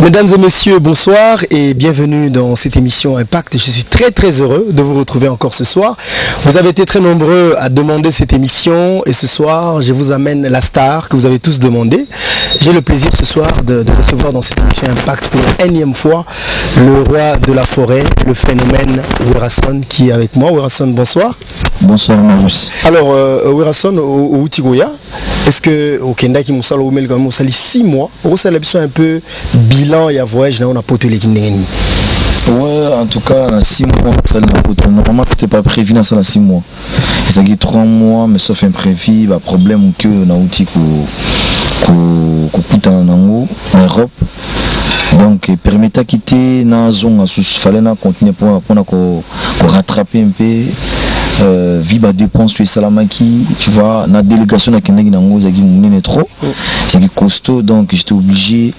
Mesdames et messieurs, bonsoir et bienvenue dans cette émission Impact. Je suis très très heureux de vous retrouver encore ce soir. Vous avez été très nombreux à demander cette émission et ce soir, je vous amène la star que vous avez tous demandé. J'ai le plaisir ce soir de, de recevoir dans cette émission Impact pour la énième fois le roi de la forêt, le phénomène Werrason qui est avec moi. Werrason, bonsoir. Bonsoir Marius. Alors, euh, Werrason, outi koya, est-ce que okendaki mosala oumeli quand même osali 6 mois okosala biso un peu bilan ya voyage na yo na poto eleki ndenge nini? Ouais, en tout cas, na 6 mois, nasali na poto. Normalement, c'était pas prévu nasala 6 mois. Ezalaki 3 mois, mais sauf imprévu, ba problème que nauti ko kokutana nango na Europe. Donc, permettaki te nazonga susu, fallait na continuer mpona ko rattraper un peu vi ba dépenses oyo esalamaki, tu vois. Na délégation nakendaki nango ezalaki monene trop, ezalaki costaud, donc j'étais obligé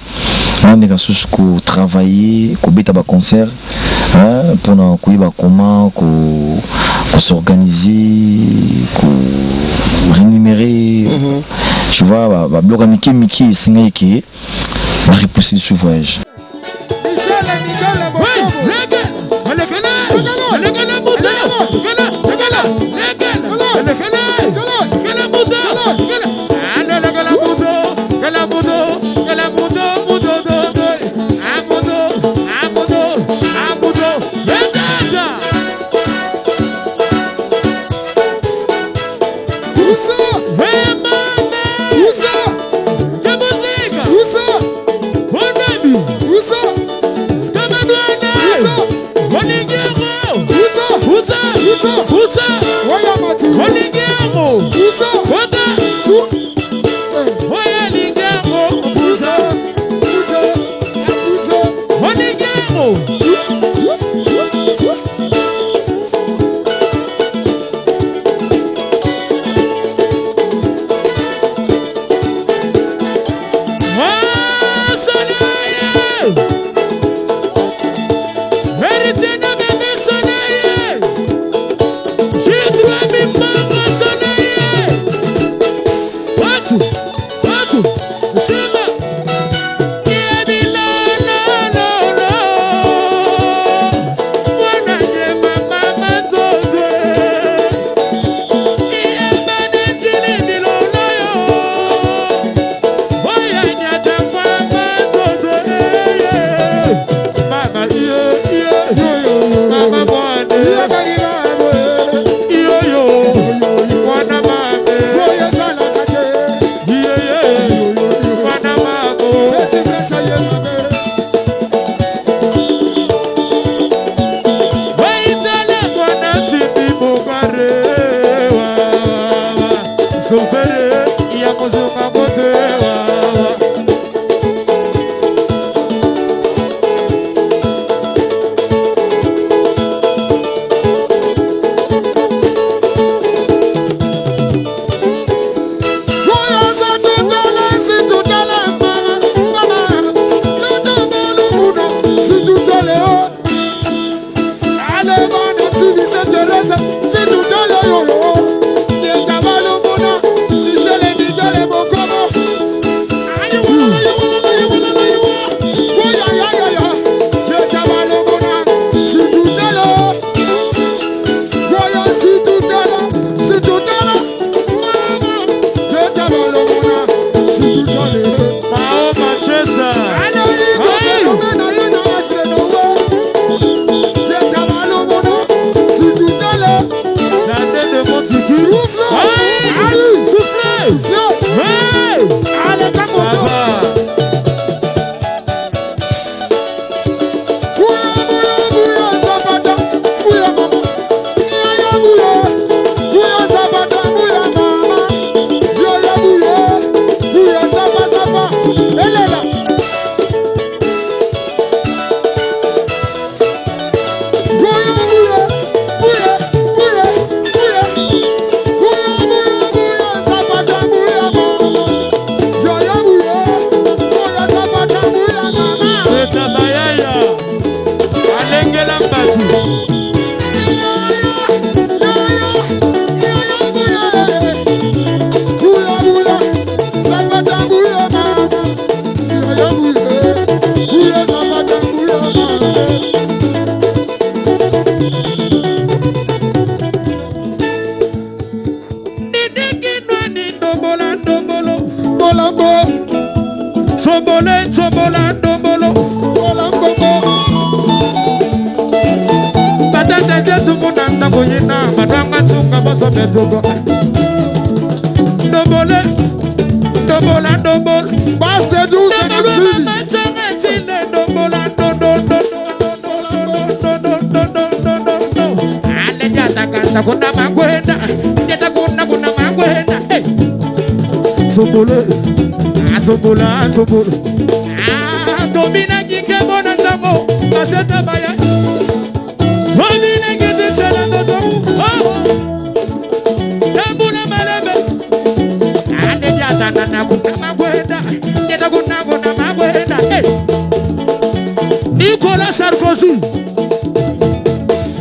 nameka susu kotravailler, kobeta baconcert mpona koyeba comment kosorganiser, korémunérer, tu vois, babiloko ya mike mike esengaki ke barepousser lisusu voyage. Nzobola ndombolo. Batata zetu muna ndako yina batwanga tsunga boso betuko. Ndombole, ndombola ndombolo. Base de 12 na Ndombolo Tili. mama tsonga tinde ndombola ndondo ndondo ndondo ndondo ndondo. Ale jata kanta kuna mangwenda, jata kuna kuna mangwenda. Hey. Nzombole, nzombola nzombolo. Ah, tobina kikembo na nzambo, baseta baya. Tobina kitisela ndoto. Oh. Tambula malebe. Ale jata nana kuna mangwenda, jata kuna kuna mangwenda. Hey. Nicolas Sarkozy,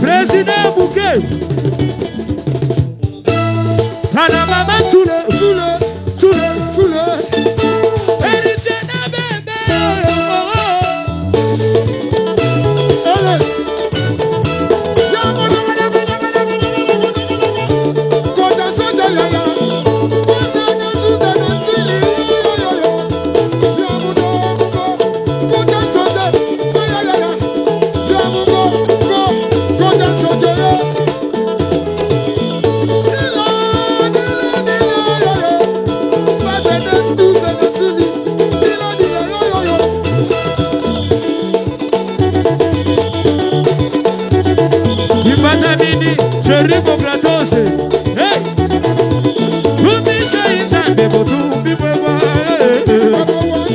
président Bouquet. Tala mama tule, tule, tule, tule. Héritier na bébé, oh, oh, oh. Ele. Kota soja ya ya. Kota na suda na Tili yo yo yo. Ya mudo mugo. Kota soja ya ya ya. Ya mugo go. Kota soja yo. Dilo dilo dilo yo yo. Base de douze na Tili. Dilo dilo yo yo yo. Ibata nini, Jericho Gladose. Hey! Tumisha inzambe botumbi bwebwa. Hey, hey. Baba wande.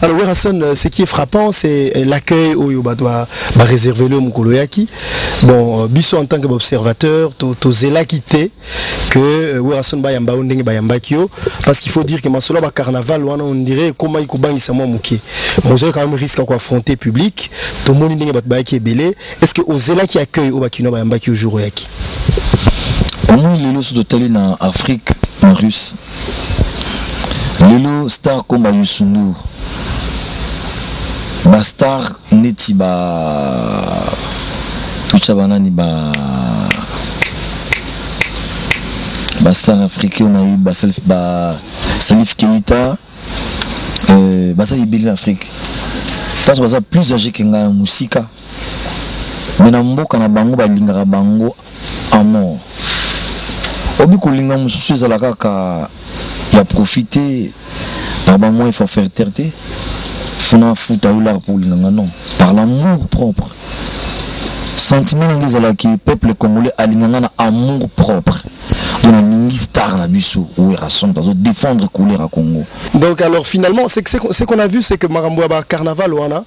Alors Werrason, ce qui est frappant, c'est l'accueil oyo bato ba réserver le mokolo oyaki. Bon, biso en tant que observateur, tozelaki te que Werrason bayamba yo ndenge bayambaki yo, parce qu'il faut dire que masolo ba carnaval wana, on dirait comment ikobangisa mwa moke. Bon, vous avez quand même risque à affronter public. Tomoni ndenge bato bayaki ebele. Est-ce que ozelaki accueil oyo bakino bayambaki yo jour oyaki? Omoni lelo so totali na Afrique, na Russe, lelo star komba Youssou N'Dour, ba star neti ba tutya banani, ba star africain nayebi ba Salif, ba Salif Keita, baza ebele na Afrique. Ntanso baza plus âgé ke ngai mosika, mais na mboka na bango balingaka bango en mort. Obi kolinga mosusu ezala kaka ya profiter par ba moyens forfaitaire te, funa futa yo lar pour olinganga, non, par l'amour propre. Sentiment nango ezalaki peuple congolais alinganga na amour propre. Donc nalingi star na biso Werrason azo défendre couleur ya Congo. Donc alors finalement, c'est que ce qu'on a vu, c'est que makambo ya ba carnaval wana,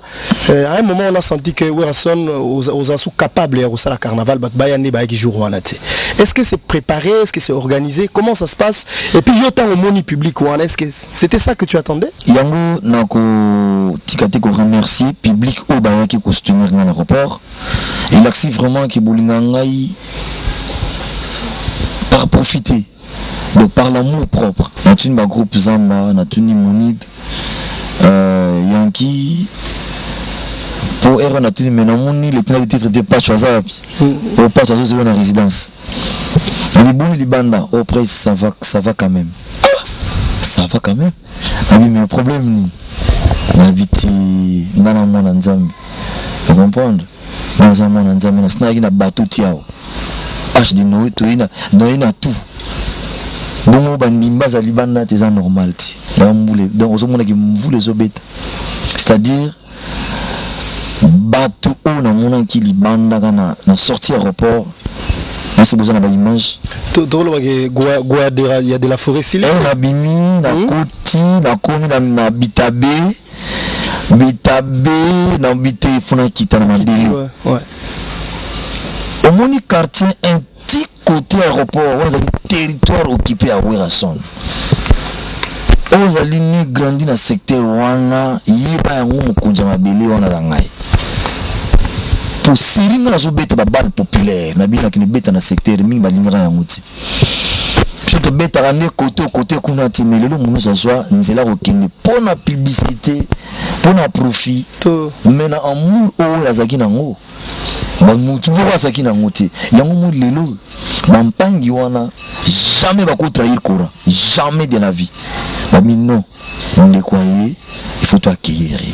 à un moment on a senti que Werrason aux asu capable ya kosala carnaval, bato baya nde bayaki jour wana te. Est-ce que c'est préparé, est-ce que c'est organisé, comment ça se passe? Et puis yo ntango omoni public wana, est-ce que c'était ça que tu attendais? Yango nakotika te koremercier public oyo bayaki kosoutenir nga na aéroport. Elakisi vraiment ke bolinga ngai par profiter, donc par l'amour propre. Natuni bagroupe Zamba, natuni Monib, Yankee po ere natuni, me namoni le tenant du titre te, Pacho aza wapi? Po Pacho azozela na résidence na liboni libanda auprès. Ça va, ça va quand même, ça va quand même. Nabi mais problème nini? Nabi ti nga na mwana Nzambe, comprendre, nga naza mwana Nzambe, nasinaki na bateau ti awa arche de Noé, toye na noye na tout bongo bandimi baza libanda te, eza normal ti na mbula. Donc ozomonaki mvula ezobeta, c'est-à-dire bato oyo namonaki libanda kaka na sortie aéroport, nasi boza na baimage. Tolobaki Goya ya de la forêt sili. Nabimi, nakoti, nakomi na Bitabe, Bitabe nabi te, fo nakita na mabele. Omoni quartier un petit côté aéroport wana ezali territoire occupé ya Werrason. Oyo ozali ni grandi na secteur wana, yeba yango, mokonzi ya mabele wana aza ngai. Po seri nga nazobeta babale populaire na bino, nakende beta na secteur mingi balingaka yango te. Biso tobetaka nde kote kote kuna te. Mais lelo monusu azwa nzela kokende mpo na publicité, mpo na profit, mais na amour oyo azalaki nango, bamutu moko azalaki nango te. Yango mo lelo bampangi wana jamais bakotrahir Kora, jamais de la vie. Babi non, ndeko aye. Il faut toaccueillir ye.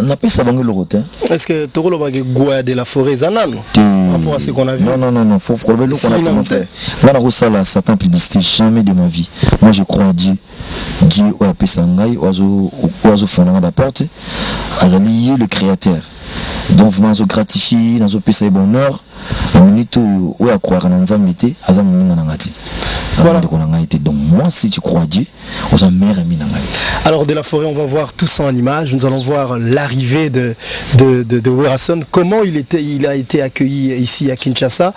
Napesa bango eloko te. Est ce que tokolobaka Goya de la Forêt eza nano par rapport à ce qu'on a vu? Non, non, non, non, faut koloba eloko wana te, mon frère. Nga nakosala Satan publicité jamais de ma vie. Moi, je crois en Dieu. Dieu oyo apesa ngai, oyo azofonda nga baporte, azali ye le créateur. Donc vraiment azogratifie, nazopesa ye bonheur na minute oyo. Oyo acroire na Nzambe te, aza moninga na nga te, aza ndeko na ngai te. Donc moi, si tu crois Dieu, oza meilleur ami na ngai. Alors, de la Forêt, on va voir tout ça en image. Nous allons voir l'arrivée de Werrason, comment il a été accueilli ici à Kinshasa.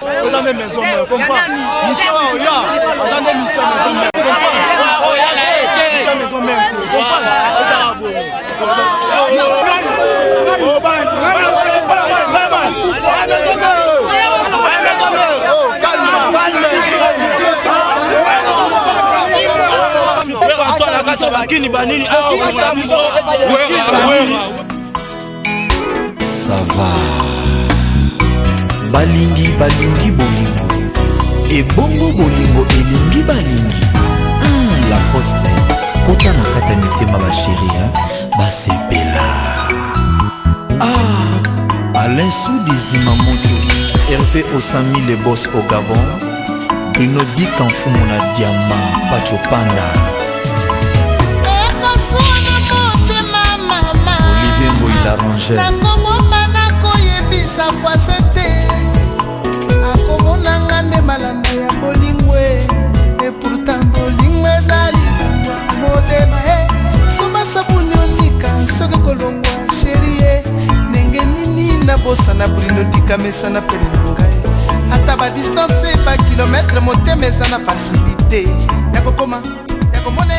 Bakini banini awa biso. Ça va, balingi balingi bolingo ebongo, bolingo elingi balingi. La Poste kota na kati ya mitema, bachéri basepela. Ah, Alain Sudi Zimamoto, Hervé Osami, le boss au Gabon, Bruno Dika Mfumu na Diama Pacho Panda, Olivier Ngoi l'arrangeur. Nakobomba, nakoyebisa voisin te, akomonanga nde malanda ya bolingo. Et pourtant bolingo ezali motema e somba sabuni onika soki kolongwa. Chéri ye ndenge nini nabosana Bruno Dikamesana pene na ngai? Ata badistance, bakilomètre, motema eza na facilité ya kokoma, ya komona.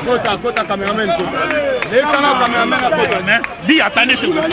Kota, kota, cameraman, kota. Laissez-la, cameraman, kota. Dis, attendez, s'il vous plaît.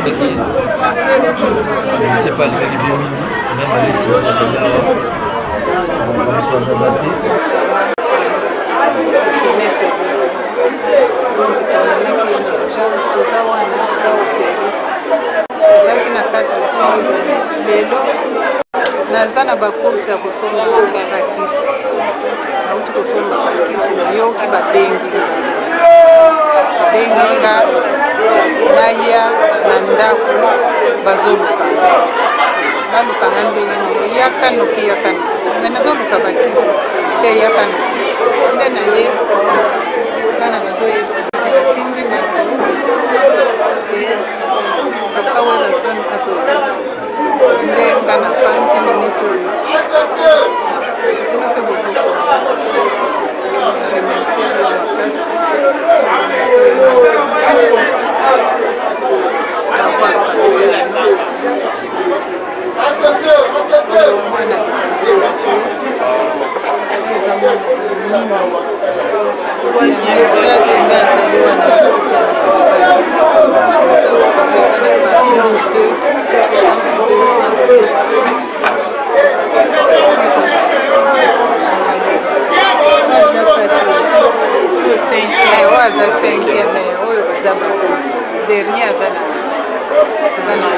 Toyambaki ye. Héritier mpe alingaki mpe mingi, meme alesi wana azali awa. Bamosusu bazaza te. Donc tomemaki ye na urgence, toza wana, aza opere, azalaki na 4 sonde. Lelo naza na bacourse ya kosomba bakisi, nauti kosomba bakisi, nayoki babengi nga, babengi nga naya na ndako, bazoluka, baluka nga ndenge nini, yaka noki, yaka noki, me nazoluka bakisi te, yaka noki. Nde na ye bana bazoyebisa ke batindi bato ke papa Werrason azoya. Nde nga nafandi minute oyo, bino mpe bozokoma. Remercie bino makasi d'avoir pensé à nous. Mwana liboso ya vie eza mwana mine ya misato nde azali wana hôpital ya mobali, aza opéré, aza na pavillon 2, chambre 207. Oyo aza cinquième, oyo baza ba dernier, aza na aza na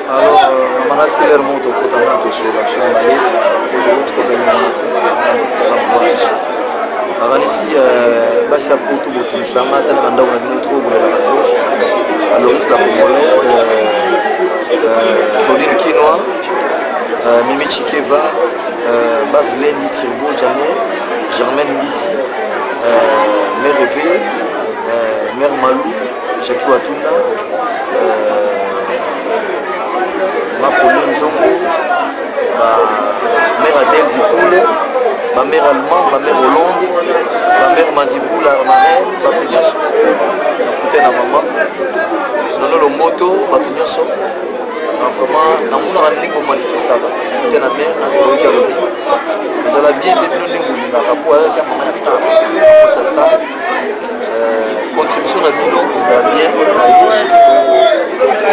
Alors, mama nasi lere moko tokotana, tosolola biso na baye tokoti kobengana te, eza voyage. Nakanisi basi ya poto botungisanga ata na bandako na bino trop, bolelaka trop. Aloris la Congolaise, Claudine Kinwa, Mimi Chikeva, Bas Lendi, Tirbo Janet, Germaine Mbiti, Mère Eve, Mère Malou, Jackie Watunda, Mapolo Nzongo, ba mère Adèle Dipule, ba mère allemand, ba mère Hollande, ba mère Madiboula, marraine, bato nyonso nakute na mama Nono Lomboto, bato nyonso. Na vraiment namonaka ndenge bomanifestaka te na mare nasikoyoki alobi ezala bien mpe bino ndenge bolingaka mpo aza mama ya star, osa star. Contribution na bino ezala bien na yo.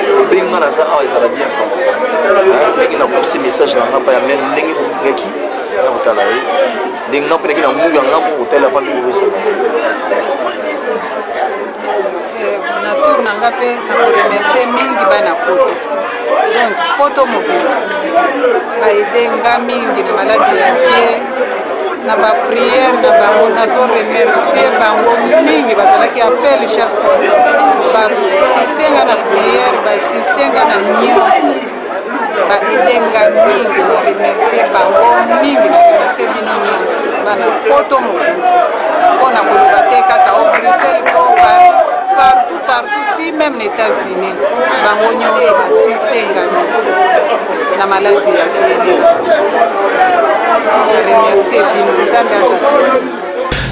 Soki obengi nga, naza awa, ezala bien vraiment ndenge nakomisi message na nga mpa ya mare, ndenge bolingaki ya kotala ye, ndenge nga mpe naki na ngungu ya nga moko kotala avant mpe kopesaka. Na tour na nga mpe nakoremercie mingi bana poto, donc poto mobimba baede nga mingi na maladi ya vie, na baprière na bango. Nazo remercie bango mingi, bazalaki appel chaque fois, baasiste nga na prière, baasiste nga na nyonso, baede nga mingi. Na remercie bango mingi, na remercie bino nyonso bana poto mobimba, mpona koloba te kaka o Bruxelles to Paris, partout, partout, ti même na États-Unis, bango nyonso baasiste nga mingi na maladi ya vie nyonso. Remercie bino, Nzambe azala.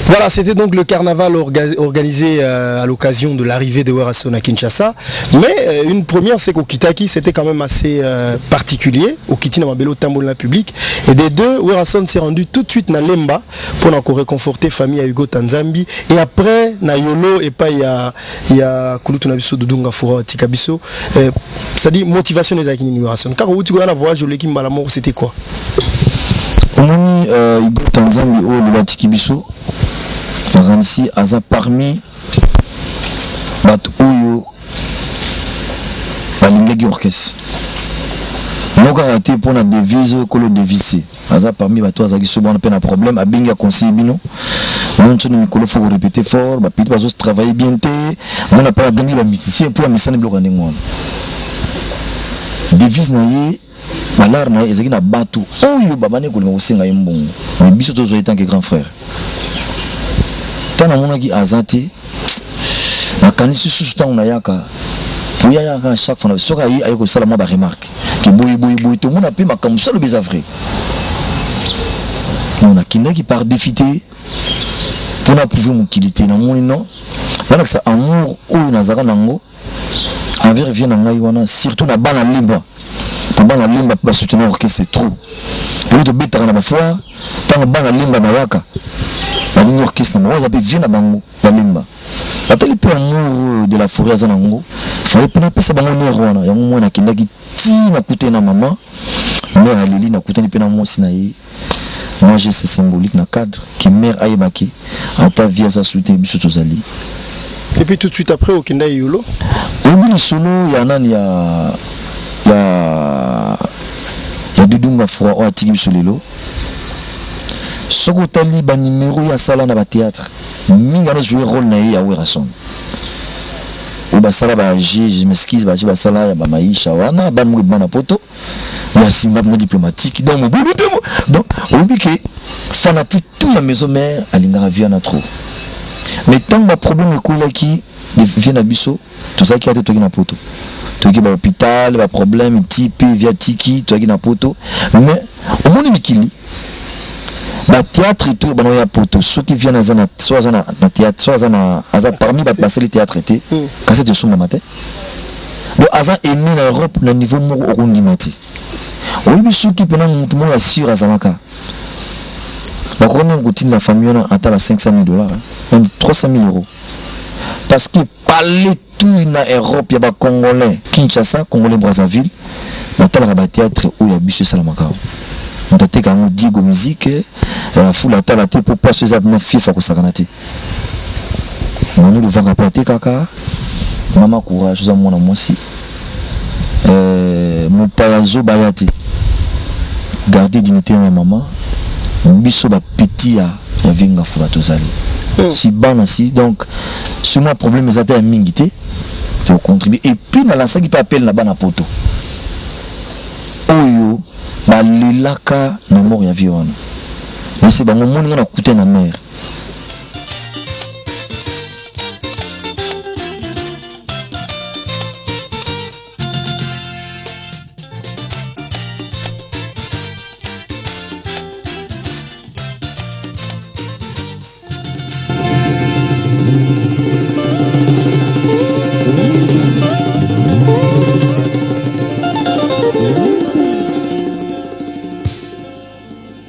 Voilà, c'était donc le carnaval organisé à l'occasion de l'arrivée de Werrason à Kinshasa. Mais une première, c'est qu'Okitaki, c'était quand même assez particulier. Okiti na mabele, otambola public. Et des deux, Werrason s'est rendu tout de suite na Lemba pour encore réconforter famille à Hugo Tanzambi. Et après, na Yolo, et pas il y a kulutu na biso Doudou Ngafura tika biso. C'est-à-dire motivation des Akini Werrason. Quand vous avez voyage, l'équipe Malamor, c'était quoi? Omoni, Hugo Tanzambi oyo loba atiki biso, nakanisi aza parmi bato oyo balingaki orchestre moko kaka te mpona devise oyo ekolo devise te. Aza parmi bato azalaki so wana mpe na problème, abengi, aconseille bino moni mikolo faut korépéter fort, bapiti bazotravaille bien te. Mona mpe abengi bamusicien mpo amesana biloko ya ndenge wana. Devise na ye, balare na ye ezalaki na bato oyo babandi kolinga kosenga ye mbongo, mais biso tozwa ye tant que grand frère. Ntango namonaki aza te, nakanisi susu ntango nayaka po ye ayaka chaque fois, soki aye, aye kosala mwa baremarque ke boye boye boye, tomona mpe makambo so alobi eza vrai. Non, nakendaki par défi te mpona prouver mokili te. Namoni non, nalakisa amour oyo nazalaka nango envers vie na ngai wana, surtout na bana Lemba, po bana Lemba mpe basoutenir orchestre trop. Pelo tobetaka na bafoire, ntango bana Lemba bayaka, balingi orchestre na bango, aza mpe vie na bango ya Lemba. Batali mpe amour de la forêt aza nango, fallait mpe napesa bango nere wana. Yango mwana akendaki ti nakutani na mama mare aleli, nakutani mpe na mwasi na ye. Moi geste symbolique na cadre ke mare ayebaki ata vie aza su te, biso tozali. Et puis tout de suite après okenda Eyolo. Oyebi lisolo ya nani ya Dudunga Froid oyo atiki biso lelo. Soki otali banimero ye asala na bathéâtre mingi, ana jouer rôle na ye ya Werason oyo basala baage, je m'excuse, baage basala ya bamaisha wana, bana moko ebima na poto ya Simba na diplomatique. Donc mobulu te. Donc oyebi ke fanatique tout ya maison mère alingaka vie wana trop. Mais ntango baproblème ekolaki vie na biso, tozalaki ate, toki na poto, toki bahôpital, baproblème ti mpe via tiki, toyaki na poto. Mais omoni mikili bathéâtre to bana ya poto, soki viana aza na, so aza na théâtre, so aza na, aza parmi bato basali théâtre te, kasi tosombama te. Donc aza aimé na Europe na niveau moko okondima te. Oyebi soki mpena motu moko ya sûr azalaka, bakoki même kotinda famille wana ata ba 500 000 dollars, même 300 000 euros, parce que parler tout na Europe ya bacongolais Kinshasa, congolais Brazzaville, batalaka bathéâtre oyo ya biso esalamaka. Moto ateka yango Diego Musique afula atala te, mpo place eza na fifa kosakana te. Manu Luvanga mpe atekaka. Mama, courage, oza mwana mwasi, mopaya azobaya te. Garde dignité ya mama. Biso bapeti ya Vinga Fula tozali si bana si. Donc sur moi problème eza te ya mingi te, tocontribue. Et puis nalansaki mpe appel na bana poto oyo balelaka na mort ya vie wana, nasi bango moninga na kute na mare.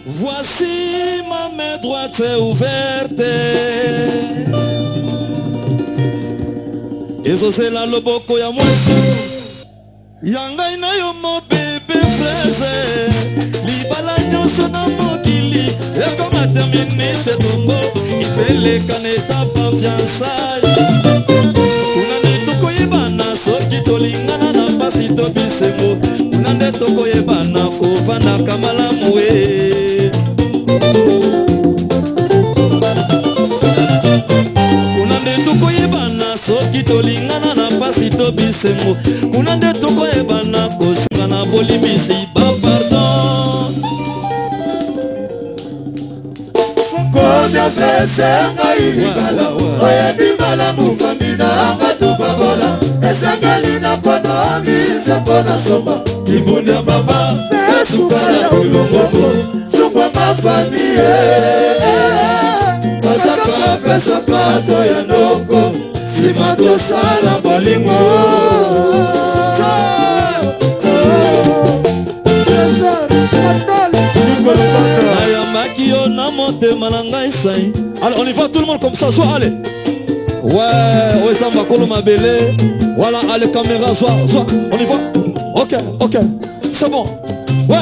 Voici ma main droite est ouverte, ezozela loboko ya mwasi ya ngai na yo. Mobebe fraise, libala nyonso na mokili ekoma terminus tongo ifeleka na étape fiançailles. Kuna nde tokoyebana soki tolingana na pasi to bisengo. Kuna nde tokoyebana kovandaka malamu e. Kuna nde tokoyebana soki tolingana na pasi to bisengo. Kuna nde tokoyebana kosenga na bolimbisi, bapardon. Kondiase ngai libala, oyebi malamu famille nanga tubabola. Esengeli na konomize mpo na somba kibundi ya baba. Esuka ya bolongoko sukwa mafamille bazaka mpe sapato ya noko, nsima tosala bolingo. Nayambaki yo na motema na ngai sai. Allez, on y va, tout le monde comme ça, soit, allez. Ouais, oyo eza makolo mabele. Voilà, allez, caméra, soit, soit, on y va. Ok, ok, c'est bon. Ouais.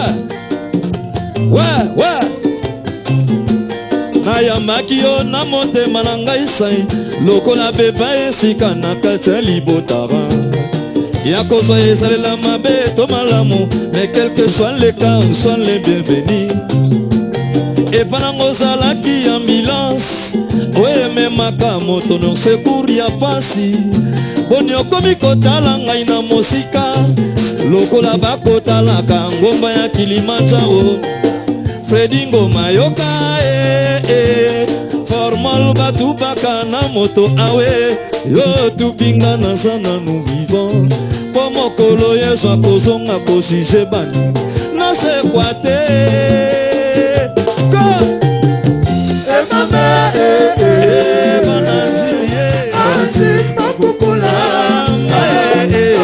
Nayambaki yo na motema na ngai sai lokola beba esika na kati ya libotara ya kozwa ezalela mabe to malamu. Mais quel que soit le cas, soit le bienvenu. Epa nango ozalaki ambulance oyo ememaka moto na secours ya pasi. Boni okomi kotala ngai na mosika lokola bakotalaka ngomba ya Kilimanjaro? Fredi Ngoma, yoka e, e, formol batubaka na moto awe yo tubinga naza nanu vivant, mpo mokolo Yesu akozonga kojuger bani nasekwa te. Ko Emame. Bana Njilie. Aziz Makukula,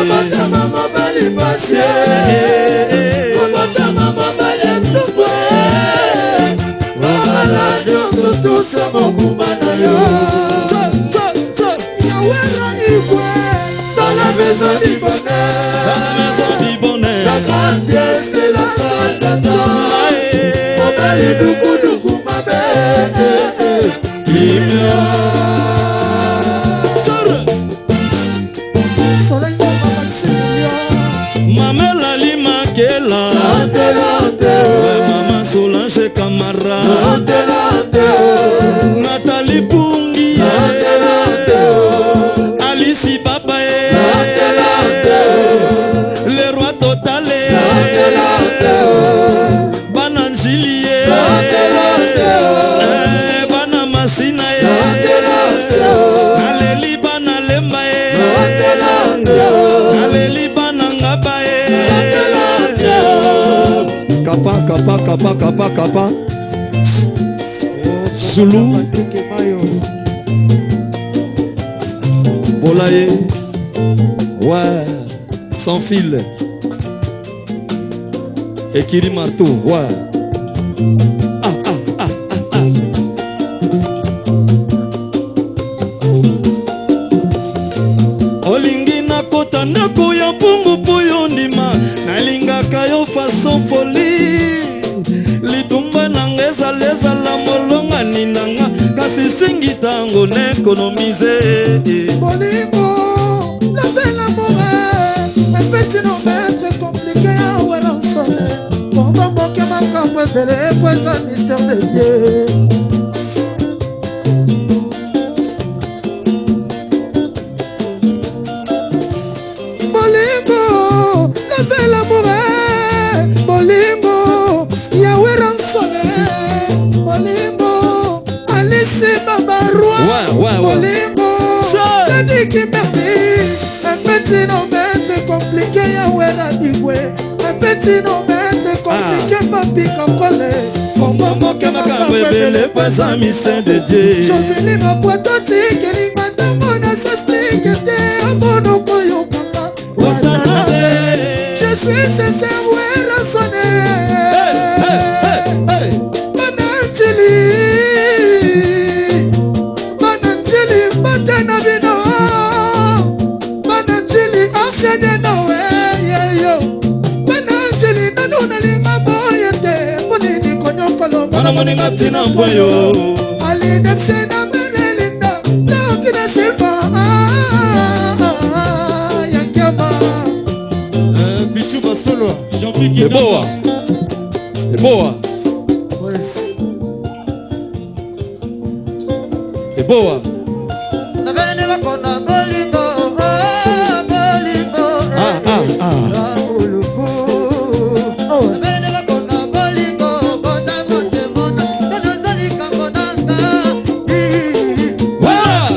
obotama mobali pasi, obotama mobali etumbwe, babala nyonso tusa mokuma na yo. maison du bonheur. Dans la maison du bonheur. La grande pièce, c'est la salle d'attente. Mobali dukuduku mabe. Kimia. Soleil Ngoma Maximilien. Mamela Limakela. Ouais, Mama Solange Camara. Nathalie Pungi. Alice Baba. Le roi Total. Bana Njili. Eh, Bana Masina. Naleli Bana Lemba. Naleli Bana Ngaba. Kapa, kapa, kapa, kapa, kapa. Zulu. Bolaye. Ouais. Sans fil. Ekiri marteau. Ouais. Ah, ah, ah, ah, ah. Olingi nakota ndako ya mpungu mpo yo ndima nalingaka yo façon foli litumba nanga ezala ezala molongani nanga kasi singi ntango na ekonomize Bolingo, la belle amour, un petit nom maître compliqué awa na nsone bongo moke makambo ebele po eza mystère de Dieu. Bolingo, la belle amour, bolingo, Yahweh ransonne, bolingo, Alice Babaroi, Ouais, ouais, ouais. bolingo, Tadi Kimberly, un petit nom maître compliqué, Yahweh Radigwe, un petit nom maître compliqué, Papi Kokole, Bongo moke makambo ebele po eza mystère de Dieu. Joseli Mapwato tikeli matango na s'explique te, omonoko yokanga, Watanabe. Je suis sincère, ouais, raisonné. Hey, hey, Bana Njili, Bana Njili, mbote na bino. Bana Njili, enchaîné Noël, yeah, yo. Bana Njili, nanu nalinga boye te, mpo nini konyokolo Wana moninga ntina mpo yo Ali Depse na Merelinda, Naoki na Silva, ah, ah, ah, ya Ngiama. Pichu Basolo. Eboa Eboa Eboa Ah, ah, ah. Voilà.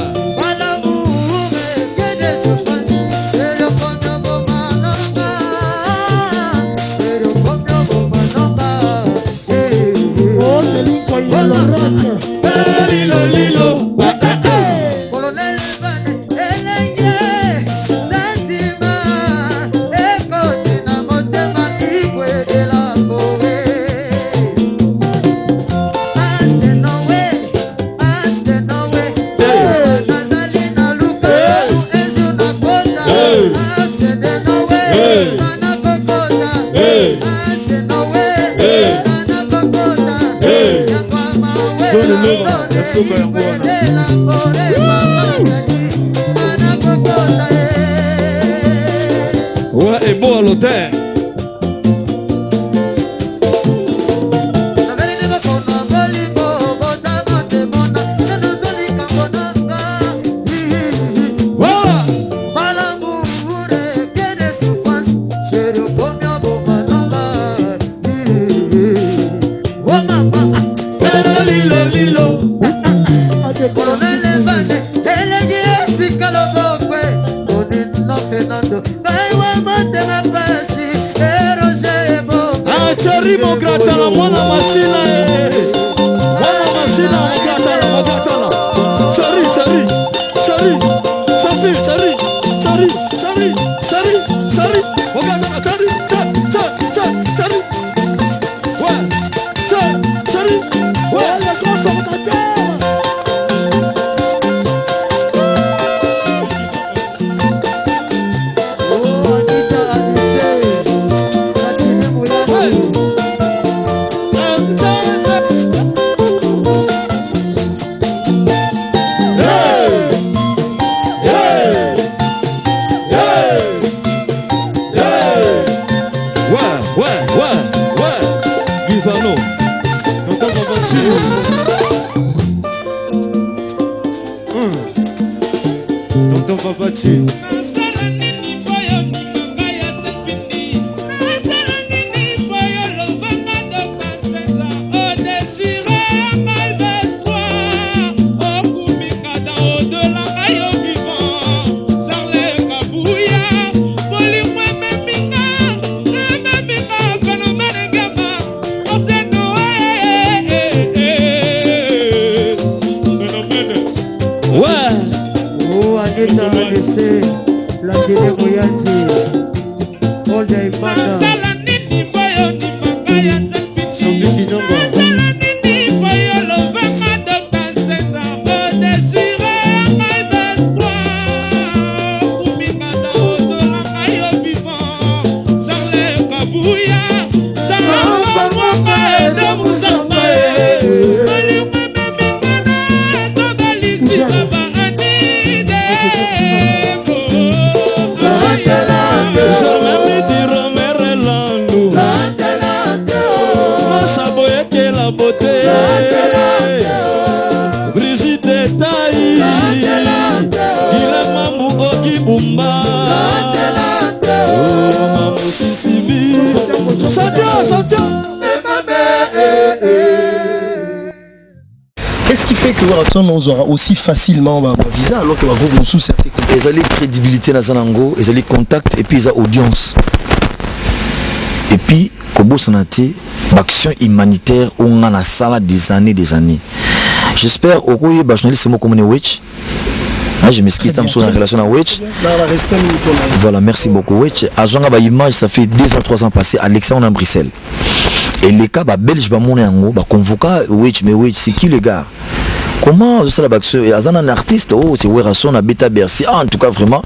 Oh, Telinko, il est le rock. Lilo, lilo. Ouais, Eboa l'hôtel. Voilà. Lilo, lilo. Colonel Evane, elengi esika lobokwe, Odino Fernando, ngai wa motema pasi, Eroge Ebongo. Ah, Thierry Mogratala, mwana masina eh. Mwana masina Mogratala, Mogratala. Thierry, Thierry, Thierry, Safi, Thierry, Thierry, Thierry, Thierry, Thierry, Mogratala, Thierry, Thierry, Thierry, Thierry, Thierry. Ouais, Thierry, Thierry, ouais. Le grand formateur. Gold ya Ibanda. Nasala nini po yo ndima ngai ya Sombi Kinongo. Nasala nini po yo lobanga Dr. César odesire ngai d'espoir kumingata ozola ngai yo vivant Charles Kabuya Samba mwaka ezo muzamba ye bolingo ememi nga na tobalisi baba anide. Masaboyekela bote Brigitte Tai Gilema Mugogi Bumba Oh, Mamu Sisibi Santia, Santia. Qu'est-ce qui fait que Werrason on aura aussi facilement ba, ba visa alors que ba groupe mosusu c'est assez compliqué? Ezali crédibilité naza nango, ezali contact et puis eza audience et puis kobosana te baaction humanitaire oyo nga nasala des années, des années. J'espère okoyeba journaliste moko mone Wech. Ah, je m'excuse, tam en relation na Wech. Voilà, merci beaucoup Wech. Azwanga ba image, ça fait 2 ans, 3 ans passé, Alexandre en Bruxelles. Et les cas ba belge ba mona yango, ba convoqua Wech, mais Wech, c'est qui le gars? Comment ça la action azana un artiste, oh c'est Werrason na Beta Bercy. Ah, en tout cas vraiment,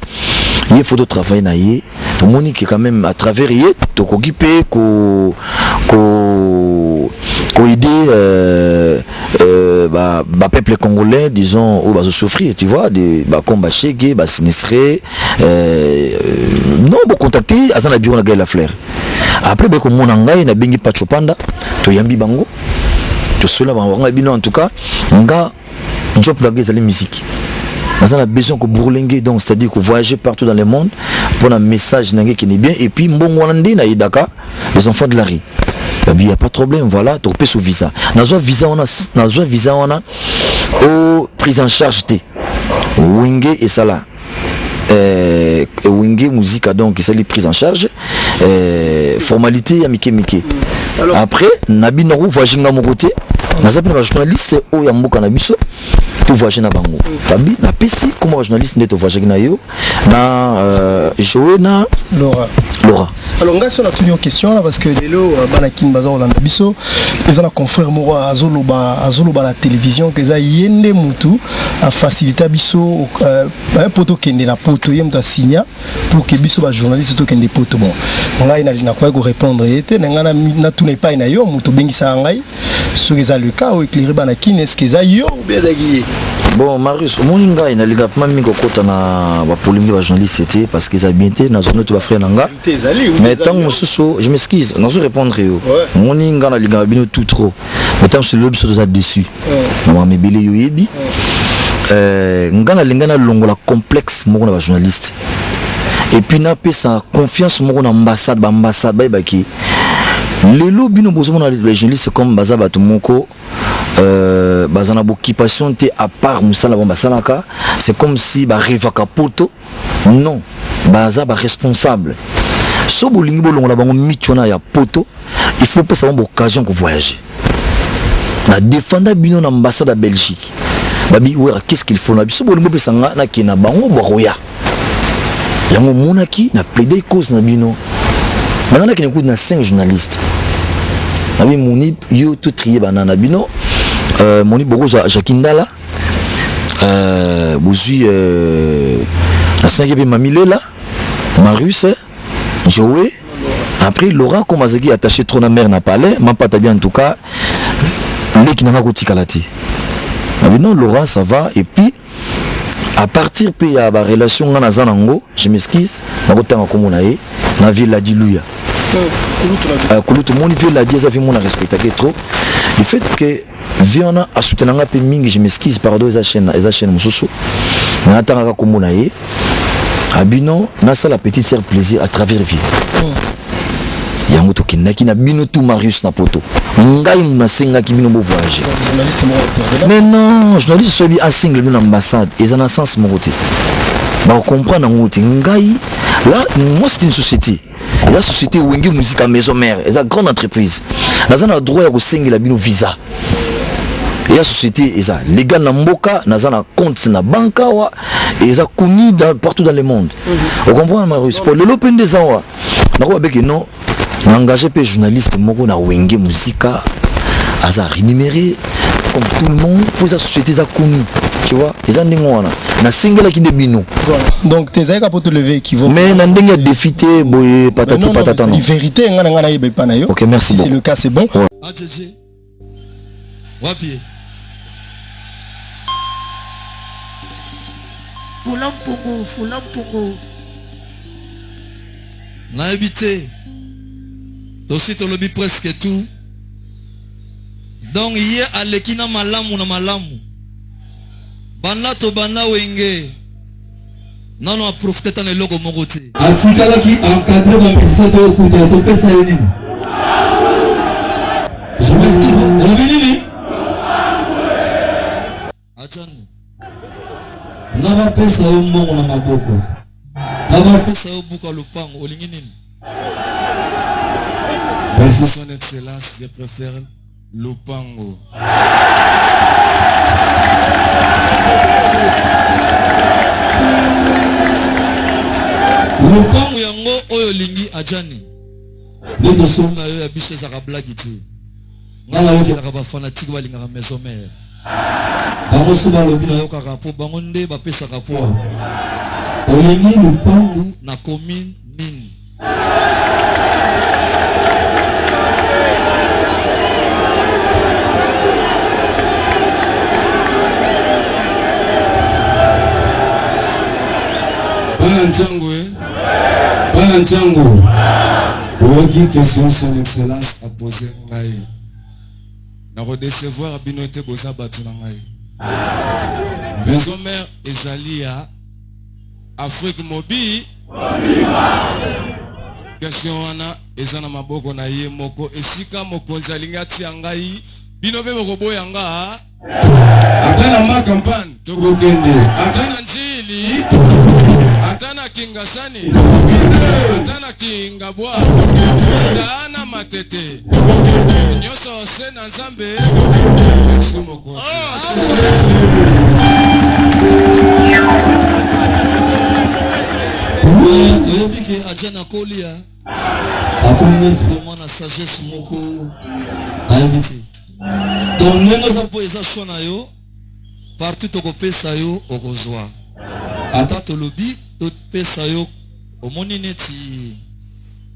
il faut travailler na ye. Tomoni que quand même à travers ye tokoki pe ko ko ko aider ba, ba peuple congolais, disons, oyo bazo souffrir, tu vois, de ba combat shege, ba sinistré, non bo contacter azana bureau na Gaël Lafleur. Après be ko mona ngai na bengi Pacho Panda, to yambi bango, to sola bango ngai bino en tout cas nga job na ngai ezali musique. Naza na besoin ko bourlinguer, donc c'est-à-dire ko voyager partout dans le monde pour un message na ngai qui est bien et puis mbongo wana nde na yedaka les enfants de la rue. Babi, y a pas de problème, voilà, tu peux sous visa. Nazwa visa wana, nazwa visa wana au prise en charge te. Wenge et ça là. Wenge musique donc ça les prise en charge, formalité ya mike mike. Alors, après nabi noro voyager nga mon côté, naza pe na ba journaliste oyo ya mboka na biso to voyager na bango. Babi na pesi comment journaliste nde to voyager na yo na Joé na Laura. Laura. Alors nga so na tuni question là parce que lelo bana kin baza kolanda biso eza na confrère moko azoloba azoloba na télévision que eza yende mutu a faciliter biso poto kende na poto ye mutu asigna pour que biso ba journaliste to kende poto. Bon ngai na na ko répondre ete na nga na tuna epai na yo mutu bengisa ngai soki eza le cas o éclairer bana kin, est-ce que eza yo ou bien ezalaki ye? Bon Marius, omoni ngai nalinga vraiment mingi kokota na ba polémique ba journaliste te parce que eza bien te na zone to ba frère na nga. Ezali, oui, Mais ezali. tant mosusu, je m'excuse, nazo répondre yo. Ouais. Omoni ngai nalingaka bino tout trop. Mais tant mosusu lelo biso toza déçu. Ouais. Na makambo ebele yo oyebi. Ouais. Ngai nalinga nalongola complexe moko na ba journaliste. Et puis napesa confiance moko na ambassade, ba ambassade bayebaki. Lelo bino bozomona les journalistes comme baza bato moko, baza na occupation te à part mosala bango basalaka, c'est comme si ba rêvaka poto. Non, baza ba responsable. So bolingi bolongola bango mitu wana ya poto, il faut pesa bango occasion ko voyager. Na défenda bino na ambassade ya Belgique. Babi wera, qu'est-ce qu'il faut na biso bolingi bopesa nga na ke na bango bakoya. Yango monaki na plaider cause na bino. Nanga na kene kutu na 5 journalistes. Nabi moni yo to trier banana bino. Moni bokozwa Jacques Ndala. Bozwi, na 5 pe Mami Lela, Marius, Joé. Après Laura comme azaki attaché trop na mère na palais, mampata bien en tout cas leki nanga kotikala te. Nabi non Laura ça va et puis à partir pe ya ba relation nga naza nango, je m'excuse, nakotanga kombo na ye na ville la Diluya. Kulutu moni ville la Dieza vi mona respectake trop. Du fait que viona a soutenanga pe mingi, je m'excuse pardon eza chaîne, eza chaîne mosusu. Natangaka kombo na ye. Abino nasala petite sœur plaisir à travers vie. Yango tokendaki na bino tout Marius na poto. Ngai nasengaki bino bo voyager. Journaliste moko intervenant. Mais non, journaliste sobi a single bino na ambassade, eza na sens moko te. Ba comprendre yango te. Ngai là, moi c'est une société. Eza société Wenge Musique à maison mère, eza grande entreprise. Naza na droit ya kosengela bino visa. Eza société eza légal na mboka, naza na compte na banque awa, eza connu partout dans le monde. Vous comprenez Marius? Pour lelo pe nde eza awa. Nakoba beke non, na engagé pe journaliste moko na Wenge Musica aza rémunéré comme tout le monde po eza société eza kuni, tu vois, eza ndenge wana nasengelaki nde bino. Voilà. Donc tezalaki po tolever équivoque. Mais na ndenge ya défi te boye patati non, non, patata non. Vérité nga na nga nayeba epa na yo. Ok, merci si c'est beaucoup. le cas, c'est bon. Ouais. Ajeje wapi? Fula mpungu, fula mpungu. Nayebi te, tosi tolobi presque tout. Donc ye aleki na malamu na malamu. Banda tobanda Wenge nano aprofite ata na eloko moko te. Atikalaki encadré ba musicien to okutela topesa ye nini? Je m'excuse, olobi nini? Ajani, na bapesa yo mbongo na maboko, na bapesa yo buka lopango, olingi nini? Merci son excellence, je préfère lopango. Lopango yango oyo olingi Ajani, nde tosolo na yo ya biso ezalaka blague te. Nga nayokelaka ba fanatique balingaka maison mère. Bango so balobi nayokaka po bango nde bapesaka poids. Olingi lopango na commune nini? Bana Ntango, eh? Bana Ntango, oyoki question son excellence a posé ngai. Nakodecevoir bino te, boza bato na ngai. Maison mère ezali ya Afrique mobi. Question wana eza na maboko na ye moko. Esika mokonzi alingi atia ngai, bino mpe bokoboya nga. Ata na ma campagne tokokende, ata na Njili, ata na Kingasani, ata na Kingabwa, ata na Matete, nyonso se na Nzambe. Merci mokonzi. Oyebi ke Adjani akolia, akomi vraiment na sagesse moko nayebi te. Donc ndenge oza mpo eza choix na yo, partout tokopesa yo okozwa. Ata tolobi topesa yo, omoni neti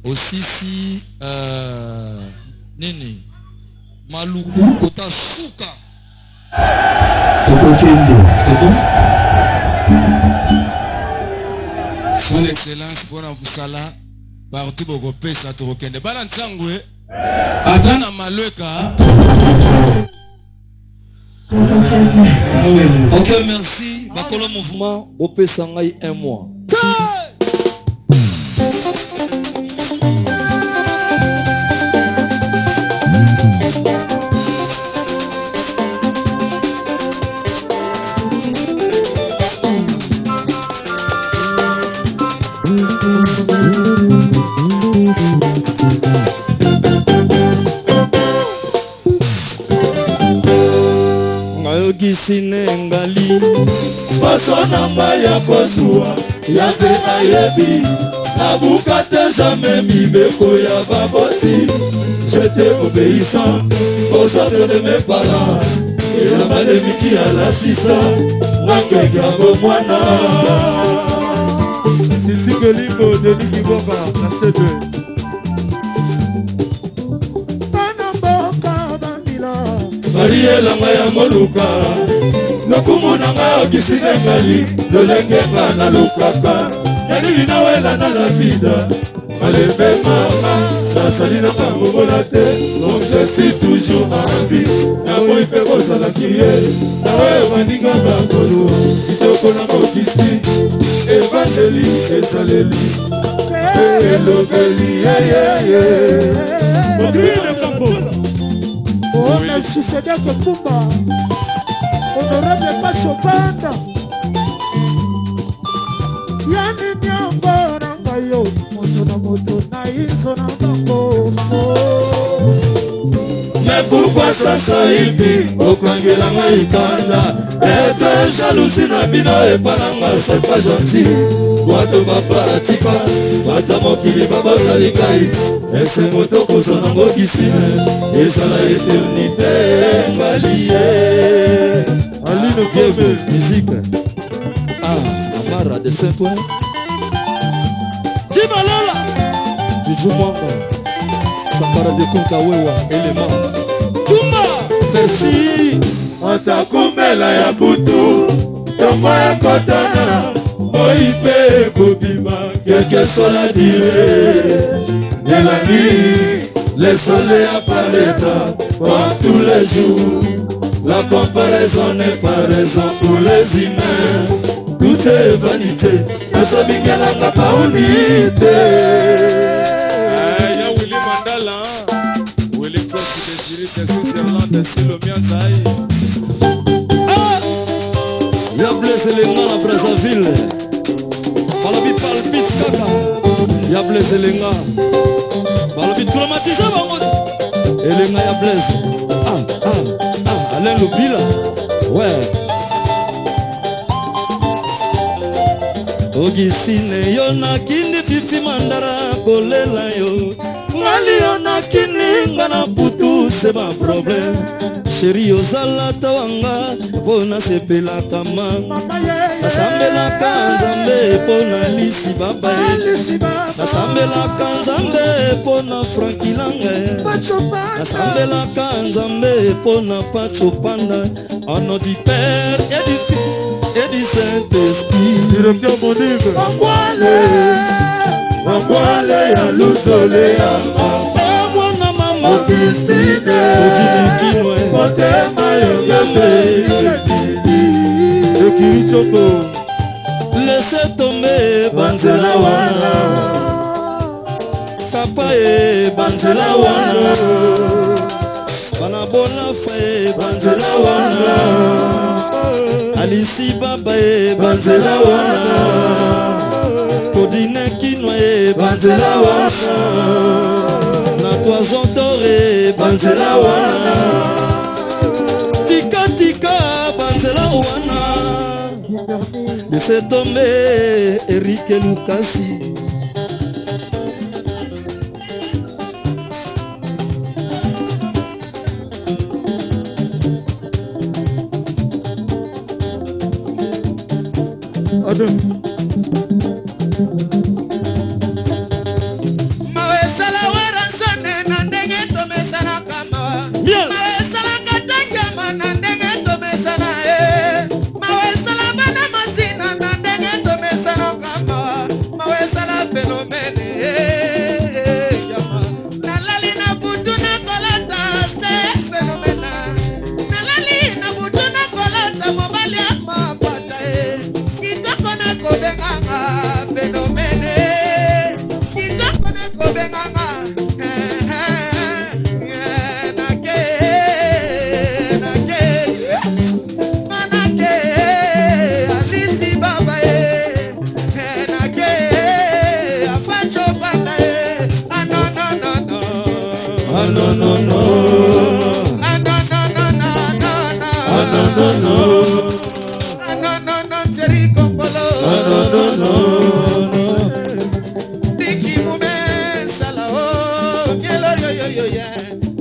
osisi nini maluku kota suka tokokende, c'est bon. Son excellence mpona mosala partout bokopesa tokokende. Bana Ntango, ata na Malweka. Ok, merci. Bakolo mouvement, bopesa ngai un mois. Ngayokisi nengali poso na ngai ya kozwa ya te nayebi nabuka te jamais mibeko ya baboti. J'étais obéissant aux ordres de mes parents. Elamba demiki alatisa ngangenge ya bomwana. Sitike limbo Denis Kiboka na C2. Bana mboka bambila Marielanga ya moluka lokumu na ngai okisi nengali lolenge nga nalukaka yanini nawela na la vida malembe mama nasali na bangobola te. Donc je suis toujours en vie naboyi mpe kozalaki ye na oyo baninga bakozwa kitoko na kokisi evandeli ezaleli elobeli yeyeye. Oh, Melchisedec Kumba, honorable Pacho Banda. Yani nyongo na ngai yo, moto na moto na izo na bango. Mais pourquoi sasa ipi okangela ngai kanda Ete jalousie na bino epa nanga c'est pas gentil. Wato papa atika bata mokili babosali ngai esengo tokozwa nango kisine ezala eternité ngali ye Aline Kobe musique ah Amara de Saint-Ouen Dimalola Juju Mwanga Sankara de Kunta Wewa élément Tumba Merci Ata komela ya butu ntongo ekotana moi mpe ekobima quelque soit la durée de la nuit le soleil apparaîtra comme tous les jours la comparaison n'est pas raison pour les humains tout est vanité tozomingelanga pauni te ya Willy Mandala Willy Kosi de Zurich de Switzerland de Silomia Nzai Ah ya Blaise Elenga na Brazzaville balobi palpite kaka ya Blaise Elenga balobi traumatise bango Elenga ya Blaise ah, ah, ah, Alain Lubila ouais Ogisine yo nakindi fifi mandara kolela yo ngali yo nakini nga na putu se ba problème sheri ozala tawanga mpo nasepelaka ma nasambelaka nzambe mpo na lisi baba nasambelaka nzambe mpo na frankilange nasambelaka nzambe mpo na pacho panda au nom du père et du fils et du saint-esprit Directeur Monique Mangwale ya luzole ya mwana mama Augustine motema yongese Ekiri Choko laisse tomber banzela wana papa e banzela wana bana bolafa e banzela wana alisi baba e banzela wana kodine kinwa e banzela wana na toison d'or e banzela wana tika tika banzela wana laisse tomber Eric Lukasi Adam Mawa esala weransone na ndenge tomesanaka mawa Bien. mawa esalaka tangiama na ndenge tomesana ye mawa esala bana masina na ndenge tomesanaka mawa mawa esala fenomene nalali na butu nakolata se fenomena nalali na butu nakolata mobali ya mapata ye kitoko nakobenganga fenomene kitoko nakobenganga nake nake manake alisi baba ye nake apacho banda ye anononono Ah non non non anononononono Ah non non non anonono Thierry Kongolo Ah non non non Diki mume sala o mielo yo yo yo ye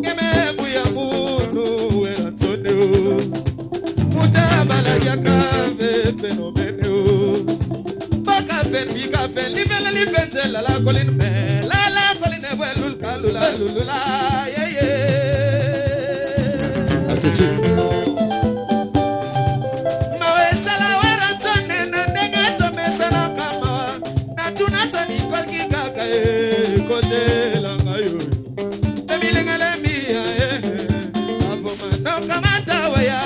ngeme buya munu wera tone o mutala baladiaka ve phénomène o baka fen bika fen lifele lifenze la la colline me la la colline bwe lulka lula lulula ye ye Atiti mawa esala wera nsone na ndenge tomesanaka mawa natuna to nikolki kaka ekotela ngai oyo emilengele miya avoma nokamata waya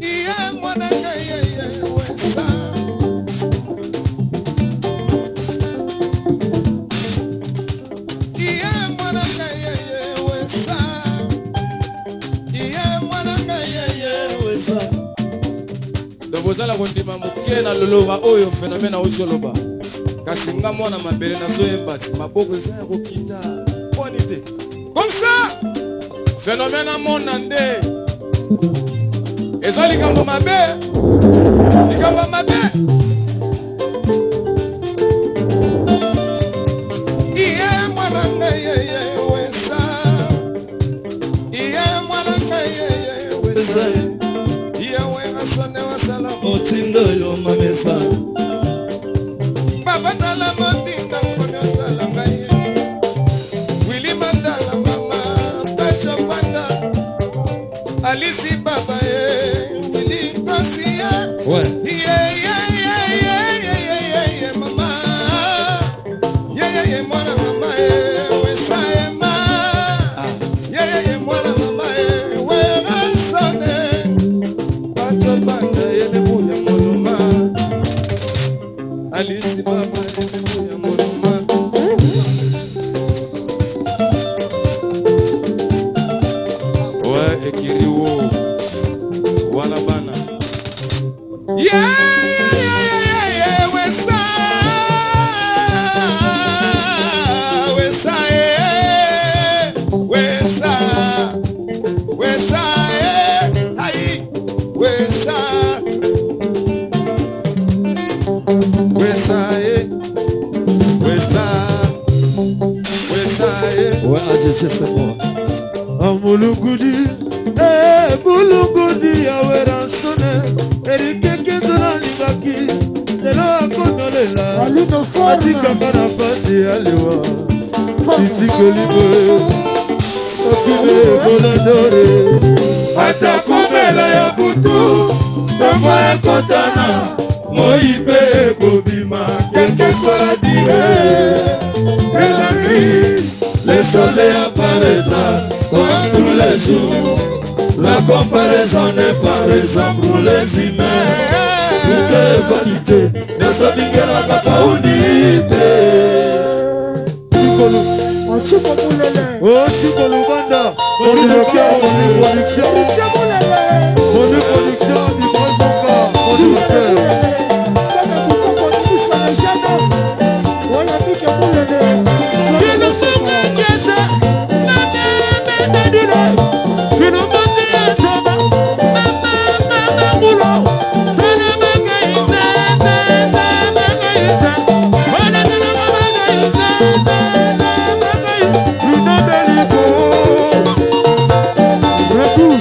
Iye mwana ngai ye ye wesa Iye mwana ngai ye ye wesa Iye mwana ngai ye ye wesa Donc bozala kondima moke na loloba oyo phénomène auti oloba. Kasi nga mwana mabele nazoyemba ti maboko eza ya kokita pwani te. Comme ça, phénomène amona nde eza likambo mabe, likambo mabe. Iye mwana ngai ye wesa, iye mwana ngai ye wesa, iye wera sone wasala motindo yo mamesa. Papa tala motinda nkomi osala ngai Willy Mandala mama Pacho Panda Alisi baba ye Willy Kosi ye. Ouais. Ye ye ye ye ye ye ye ye mama. Ye ye ye mwana mama ye wesa ema. Ye ye ye mwana mama ye wera sone. Pacho Panda ye mebuya moloma. Alisi baba ye mebuya moloma. Ouais, ekiriwo wana bana. Yeah, yeah, yeah, yeah, yeah, wesa, wesa, eh, wesa, wesa, eh, ai, wesa, wesa, eh, wesa, wesa, eh. Ouais, AJJ, c'est moi. Amulugudi, eh, bulugudi ya Weransone, Erike Kenzo nalingaki, lelo akonolela, atikanga na pasi ya liwa, titikoli boye, okime ekolandore, ata komela ya butu, ntongo ekotana, moi mpe ekobima, quelle que soit la durée de la nuit, le soleil apparaîtra comme tous les jours. La comparaison n'est pas raison pour les humains. Tout est vanité, nyonso bingelaka pauni te. Oh, Chico Lubanda, production, production, production du Grand Bonka, producteur. Retour.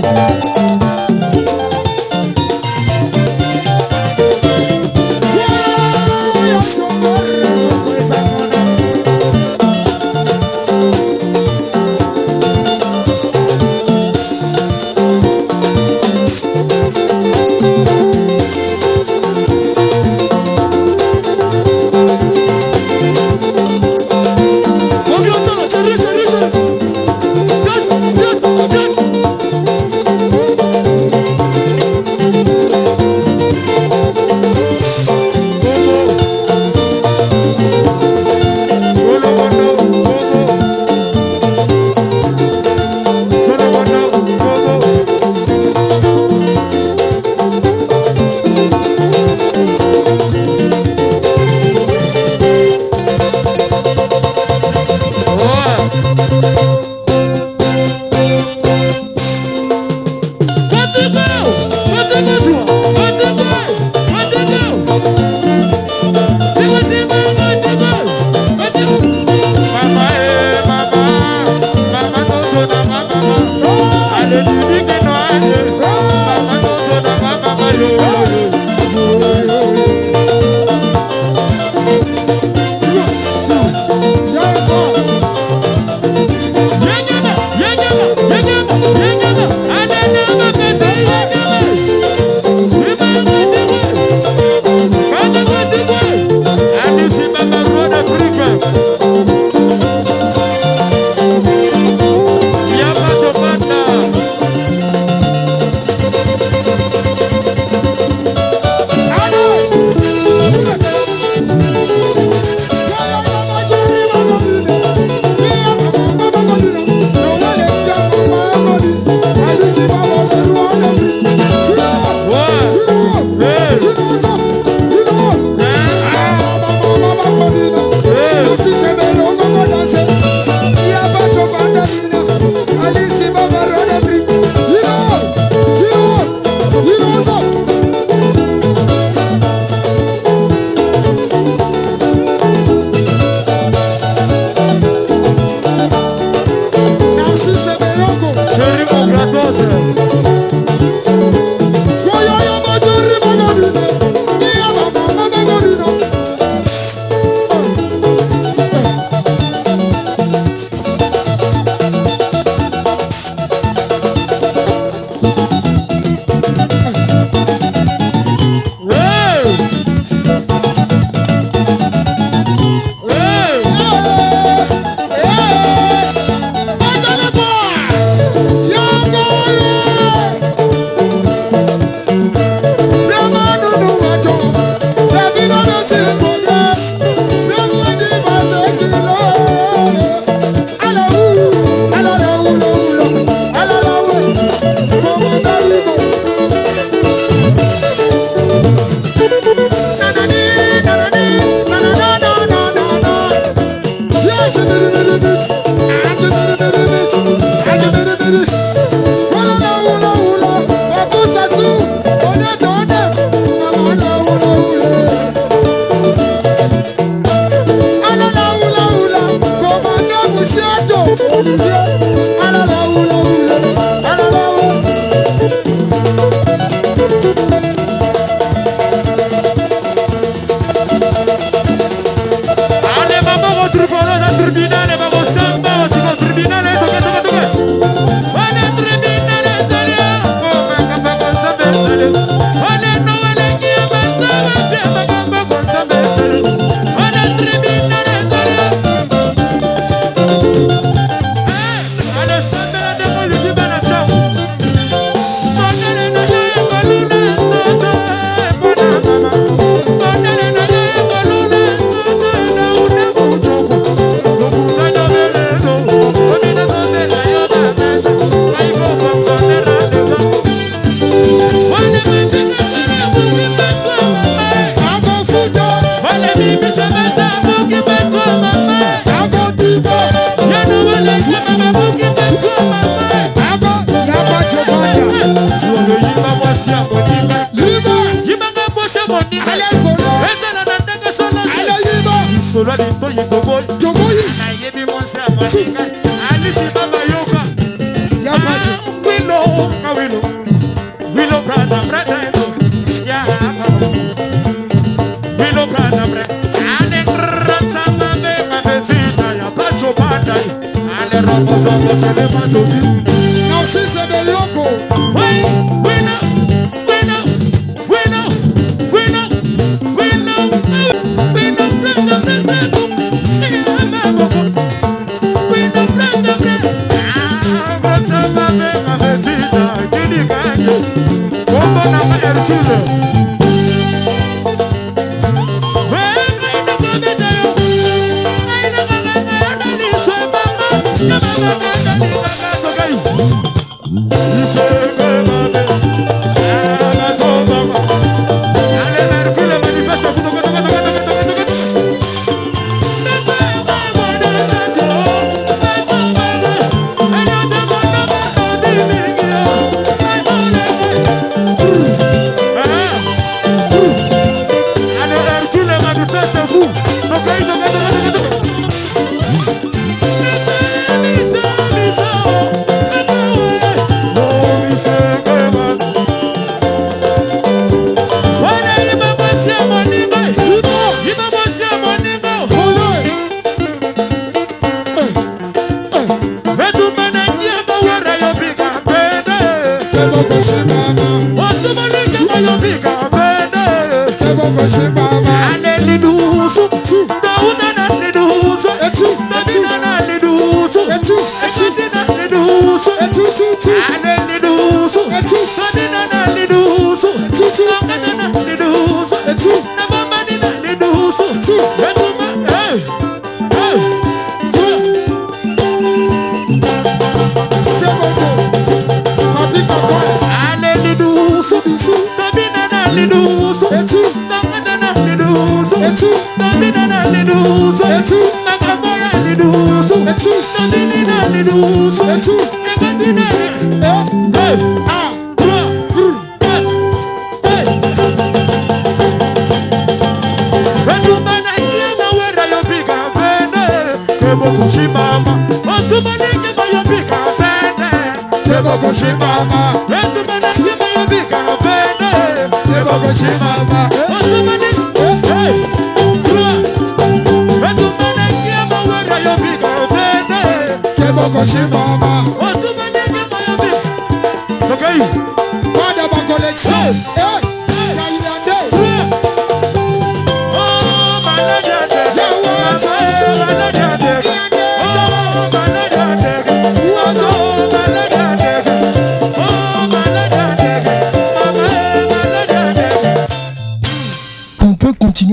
Narcisse de Yoko.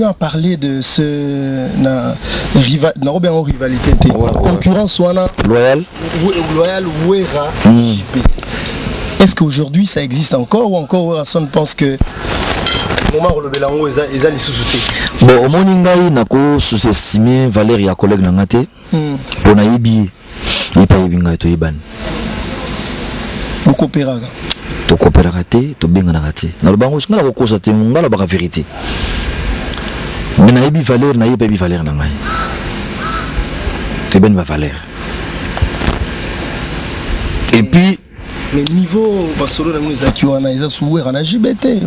À parler de ce na rival na bien rivalité te concurrence wana loyal loyal Wera JP. Est-ce qu'aujourd'hui ça existe encore ou encore Werrason pense que moment olobela yango eza eza lisusu te? Bon, omoni ngai nako sous-estimer valeur ya collègue na nga te mpo nayebi ye, ye mpe ayebi ngai, toyebani. Bokopéraka? Tokopéraka te, tobenganaka te. Naloba yango, ngai nakokosa te, ngai nalobaka vérité. Mais nayebi valeur na ye, mpe ayebi valeur na ngai, toyebani bavaleur. Et puis mais niveau basolo na bino ezalaki wana, eza su Wera na JB te.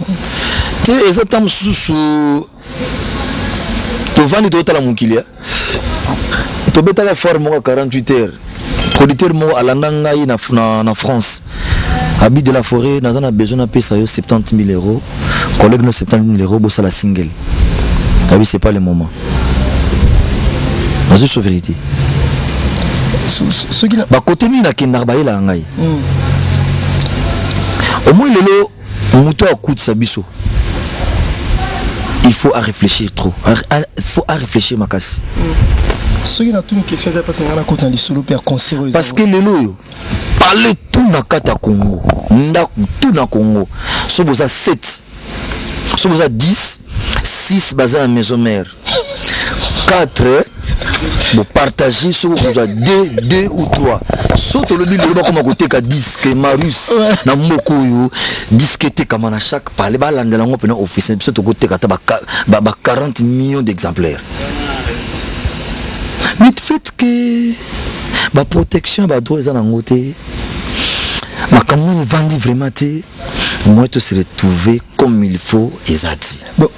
Te, eza ntango mosusu tovandi, totala mokili ya tobetaka foire moko ya 48 heures. Producteur moko alanda ngai na France, abi de la forêt, naza na besoin napesa yo 70 000 euros, collègue no 70 000 euros, bosala single. Abi c'est pas le moment, nazwi so vérité. Soki bakote mingi nakendaka, bayelaka ngai. Au moins lelo moto akutisa biso, il faut à réfléchir trop, il faut à réfléchir makasi. Soki natuni question, eza mpasi ngai nakota na lisolo mpe ya concert oyo. Parce que lelo oyo parle tout na kati ya Congo, ndako tout na Congo, so boza 7, so boza 10, 6 baza na maison mère, 4 bopartage, soki okozwa 2, 2 ou 3. So tolobi lelo bakoma koteka disque Marius na mboka oyo, disque etekama na chaque palais, balandela yango mpena office. Biso tokoteka ata ba 40 millions d'exemplaires, mais fait que baprotection ya badroit eza nango te. Makambo nini evandi vraiment te, moi to se retrouver comme il faut eza ti. Bon,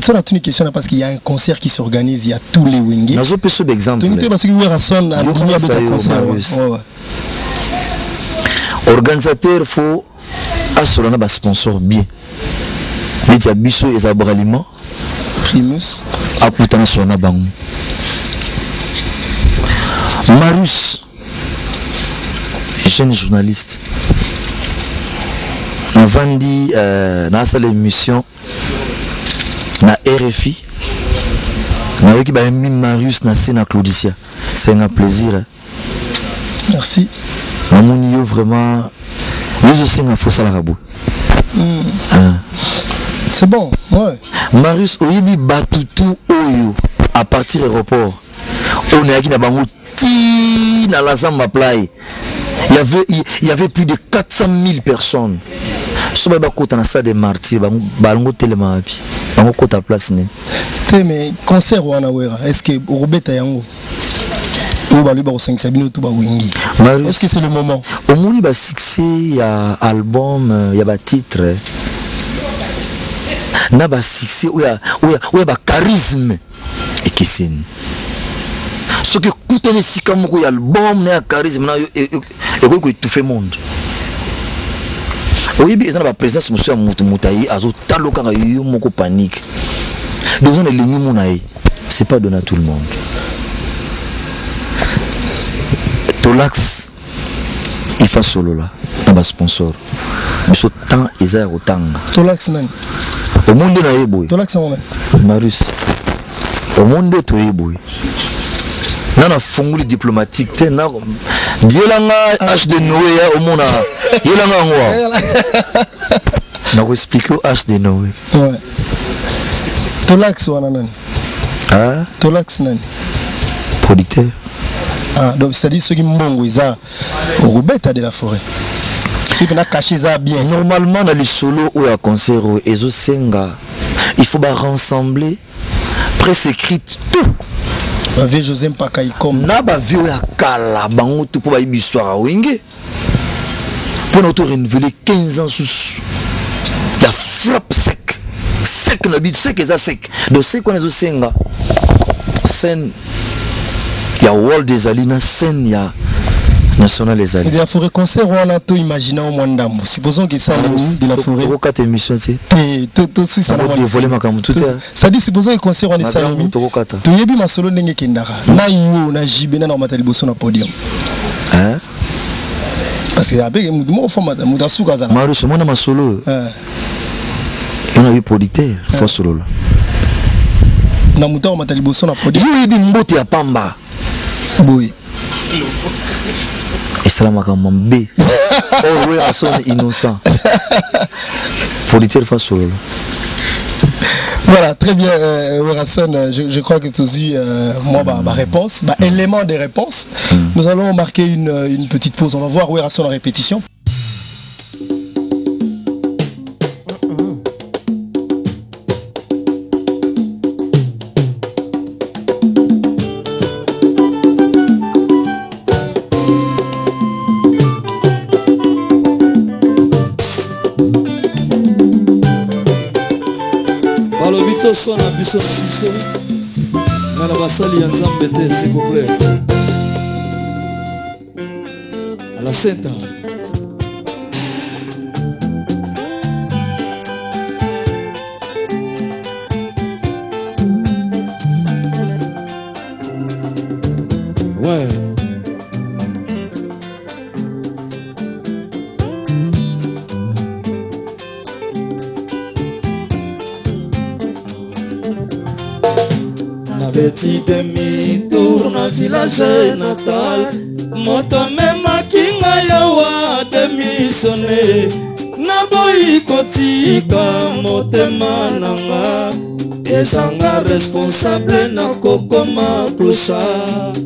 ça na tuni question parce qu'il y a un concert qui s'organise, il y a tous les Wenge. Nazopesa yo exemple. Tuni te parce que Werrason andimi abeta concert. Marius. Ouais, ouais. Organisateur faut asola na basponsor bien neti ya biso eza braliment Primus akutana sola na bango. Marius, jeune journaliste, navandi nasala émission na RFI, nayoki bayembi Marius na se na Claudicia, c'est un plaisir, hein. Merci. Namoni yo vraiment yo ozosenga fosalaka boye. Ah. C'est bon, ouais. Marius, oyebi bato tu oyo à partir aéroport oyo nayaki na bango ti na la Zamba Play, il y avait plus de 400 000 personnes. So baye bakota na stade des Martyrs, bango telema wapi, bango kota place ne te. Mais concert wana Wera, est-ce que okobeta yango oyo balobi bakosangisa bino to bawengi? Marius, Est-ce que c'est le moment? Omoni basuccès ya album, ya batitre na basuccès oyo ya bacharisme ekeseni. Soki ekutani esika moko ya album na ya charisme na yo, ekoki koétouffe monde. Oyebi eza na baprésidence mosusu ya motu, moto aye azotala kaka yo moko, panique. Donc oza na elengi mona ye, c'est pas donné à tout le monde. Tolax ifa solola na basponsor biso, temps eza ya kotanga. Tolax nani? Omoni nde na ye boye. Tolax yango nani? Marius, omoni nde toye boye, nga na funguli diplomatique te, na dielanga arche de Noé ya omona yelanga yango awa, nakoexplike yo arche de Noé. Ouais. Tolax wana nani? Ah? Tolax nani? Producteur. Ah, donc c'est-à-dire soki mbongo eza, okobeta de la forêt, soki mpena cachet eza bien. Normalement na lisolo oyo ya concert oyo ezosenga, il faut barassembler presse écrite, tout. Bavieux José Mpaka Ikom. Na bavieux oyo ya kala, bango tu, mpo bayebi histoire ya Wenge, mpona to renouveler 15 ans susu ya frappe sec sec na biso sec eza sec. Donc sec wana ezosenga scène ya world ezali na scène ya national ezali. De la forêt, concert wana to imagine au mwa ndambo, supposons que esalemi de la forêt. Tokokata émission te. Te, tosisa na mwa dévoile makambo tu te. C'est-à-dire, supposons que concert wana esalemi, tokokata. Toyebi masolo ndenge ekendaka na yo na JB na komata liboso na podium. Hein? Parce que abeke mutu moko fo mata, mutu asuka azala. Marius, omona masolo oyo yo na bi producteur fo solola. Na moto akomata liboso na podium. Yo oyebi mbote ya pamba. Boye. Esalamaka mabe oyo Werrason innocent, producteur fa solola. Voilà, très bien, Werrason, je crois que tu as eu, moi, ma réponse, bah, élément des réponses. Nous allons marquer une petite pause. On va voir Werrason en répétition. Balobi toswana biso na biso nga na basali ya Nzambe te, s'il vous plaît. À la Senta. Ouais. Nabeti demi-tour na village natal, moto amemaki ngai awa démissionne, naboyi kotika motema na nga ezanga responsable, nakokoma clochard.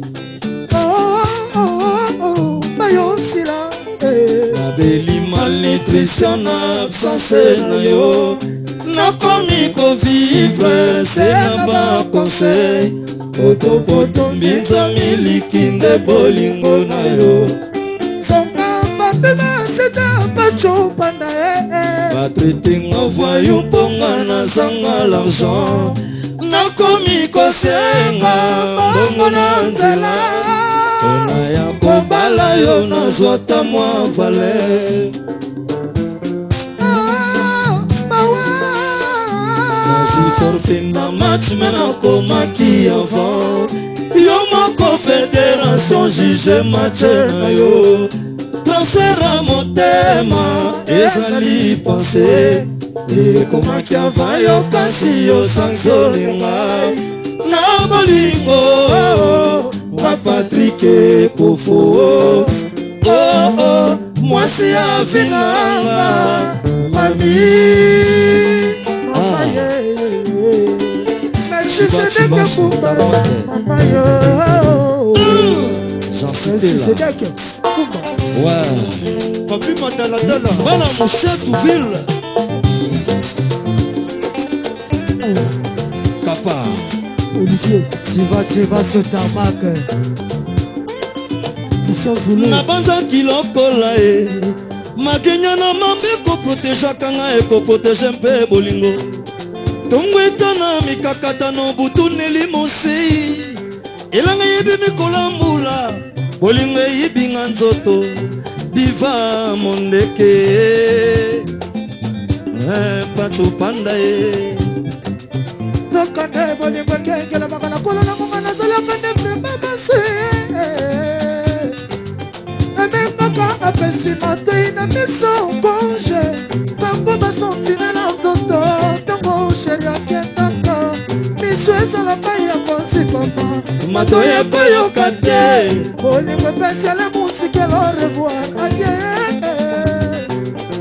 Bayosila eh. Nabeli malnutrition na absence na yo, nakomi kovivre se na baconseil, potopoto mbinza miliki nde bolingo na yo. Zonga pape. Seta Pacho Panda eh, eh. Batraite nga voyou mpo nga nazanga l'argent nakomi kosenga mbongo na nzela mpona ya kobala yo nazwa ata mwa valeur nazwi forfait na match me nakomaki avant yo moko federation juge match na yo transfert ya motema ezali pense ekomaki avant yo kasi yo sanctionne nga na bolingo wa patrik ekofo oh, oh, mwasi ya vinanga mami. Ah. Melchisedeke Kumba mama yo. J'en suis là. Ouais. Papi Matalatala. Bana Moshetu ville. Kapa. Olivier, tu vas, tu vas sur tarmac. Nabanzaki lokola ye makenya na mambe ekoprotegeaka ngai, ekoprotege mpe bolingo. Ntongo etana mikakatano, butu neli mosei, elanga eyebi mikolo ya mbula, bolingo eyibi nga nzoto. Diva mondeke eh, Pacho Panda ye. Nzokande bolingo ekengelamaka na kolo na monga, nazalaka nde vraimen masi emengaka, apesi matoi na miso konge bango basentime na nzoto. Ntango sheri akendaka, miso ezalaka ya kozipama, matoi ekoyoka te. Bolingo epesele musikele au revoir adie,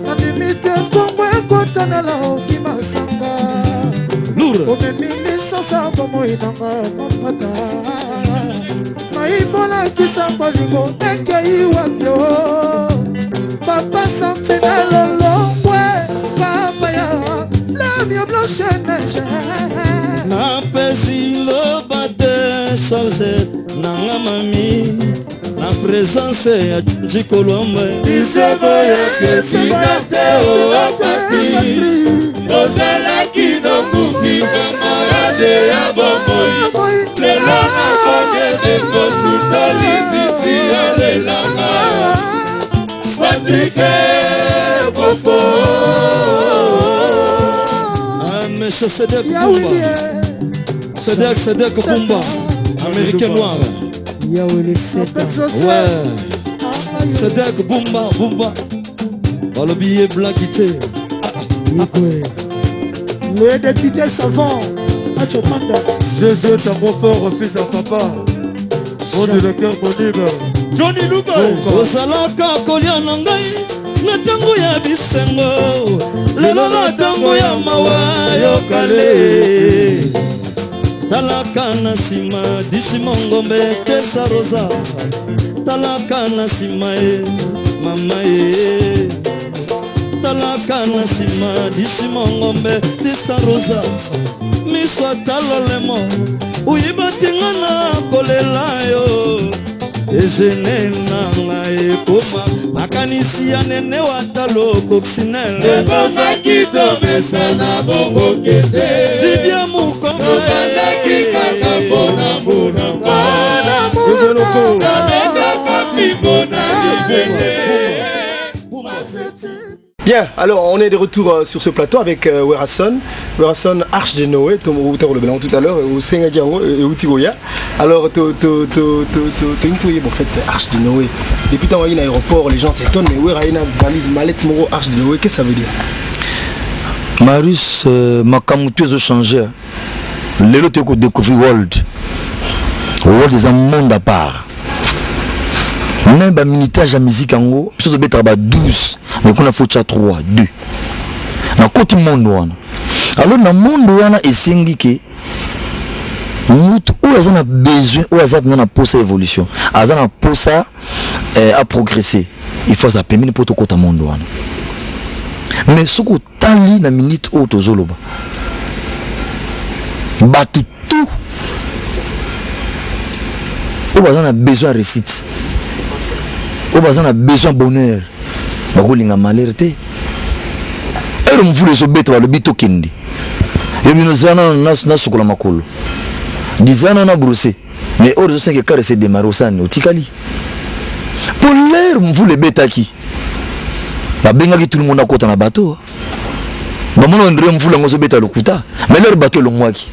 nandimi te ntongo ekotanela okimasanga. Omemi lisosa bomoi nanga mapata naibolakisa bolingo ekei wapi o papa sentinele longwe papa ya flamme ya blanche neige. Napesi loba te charge nanga mami na présence ya Jikolombe. Bisoboyoketina te oapati ozalaki nokufi kamarade ya bomoi, lelo nakokende kosutoli titi olelanga Patrike Bofo. Ah, monsieur Cédric Bumba, Cédric, Cédric Bumba, américain noir. Ouais, Cédric Bumba Bumba, balobi ye blaki te. Le député savant Acho Panda. Jésus tango fort, fils à papa. Bon directeur Bonib. Johnny Luba. Ozalaka kolia na ngai na ntango ya bisengo, lelo na ntango ya mawa yokale. Talaka na nsima dishimongombe tesa rosa, talaka na nsima ye mama ye, talaka na nsima dishimongombe tesa rosa, miso ata lolemo oyiba tinga na kolela yo egene na ngai ekoma makanisi ya nene watalo coccinelle. Ebongaki tomesana bongo kende. Lidia Mukombe. Tobandaki kaka mpona monanga, nabetaka fimbo na libende. Bien, alors on est de retour sur ce plateau avec Werrason, Werrason Arche de Noé, tout à l'heure, au Sengagiango et Utigoya. Alors, to to to to to to to en fait, Arche de Noé. Depuis tant qu'il y a un aéroport, les gens s'étonnent, mais Werra une valise, mallette, moro, Arche de Noé, qu'est-ce que ça veut dire? Marius, makambo tu ezo changer. Lelo te ko découvrir world. World est un monde à part. Même ba minutage ya musique yango, biso tobetaka ba 12, mais kuna faut tia 3, 2. Na koti monde wana. Alors na monde wana esengi ke mutu oyo aza na besoin, oyo aza na posa évolution, aza na posa à progresser, il faut aza pembeni po tokota monde wana. Mais soki otali na minute oyo tozoloba, bato tout oyo baza na besoin ya réussite, oyo baza na besoin bonheur, Bakolinga malheur te. Heure mvula ezobeta balobi tokende. Yo bino zala nano nasukola makolo. Diza nano na brosser. Mais oyo ezo 5 quart ese démarrer osani otikali. Po l'heure mvula ebetaki babengaki tout le monde akota na bateau. Bamona ondire mvula yango ezobeta lokuta. Mais l'heure bateau elongwaki.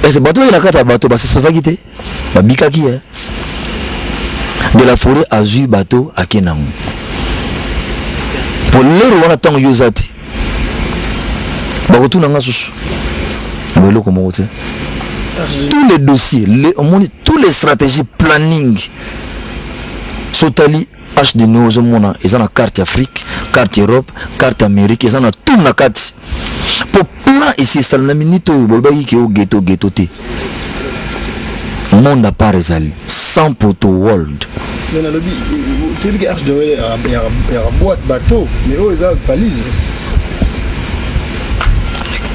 Ese bateau na kati ya bateau basesovaki te. Babikaki eh. De la forêt azui bateau ake nango. Po l'heure wana ntango yo oza te bakotuna nga susu na eloko moko te. Tous les dossiers, les, omoni, tous les stratégies planning sotali HD no ozomona eza na carte Afrique, carte Europe, carte Amérique, eza na tout na kati. Po plan esi esala na minute oyo bolobaki ke o ghetto ghetto te. Monde à part ezali sans poto world. Mais nalobi toyebi ke arche de Noël ya boîte bateau mais oyo eza valise.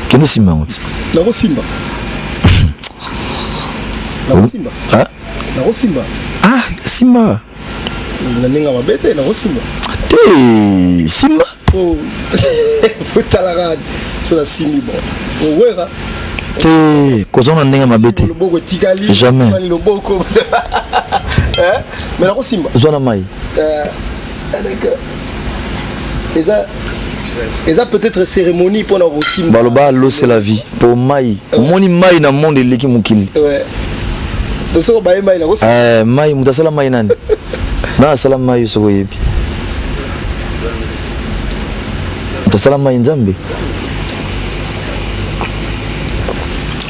Kende simba yango ti. Nakosimba. Nakosimba. Ah? Nakosimba. Ah, simba. Na ndenge mabe te nakosimba. Te, simba. Oh. Otalaka so nasimbi bon. Owera. Te, kozwa na ndenge mabe te. Loboko etikali. Jamais. Loboko. Eh? Mais nakosimba. Zwa na mai. Euh, avec eza eza peut-être cérémonie mpona kosimba. Baloba l'eau c'est la vie. Po mai. Omoni mai na monde eleki mokili. Ouais. Soko baye mai nakosimba. Eh, mai moto asala mai nani? Na asala mai soko oyebi. Moto asala mai Nzambe.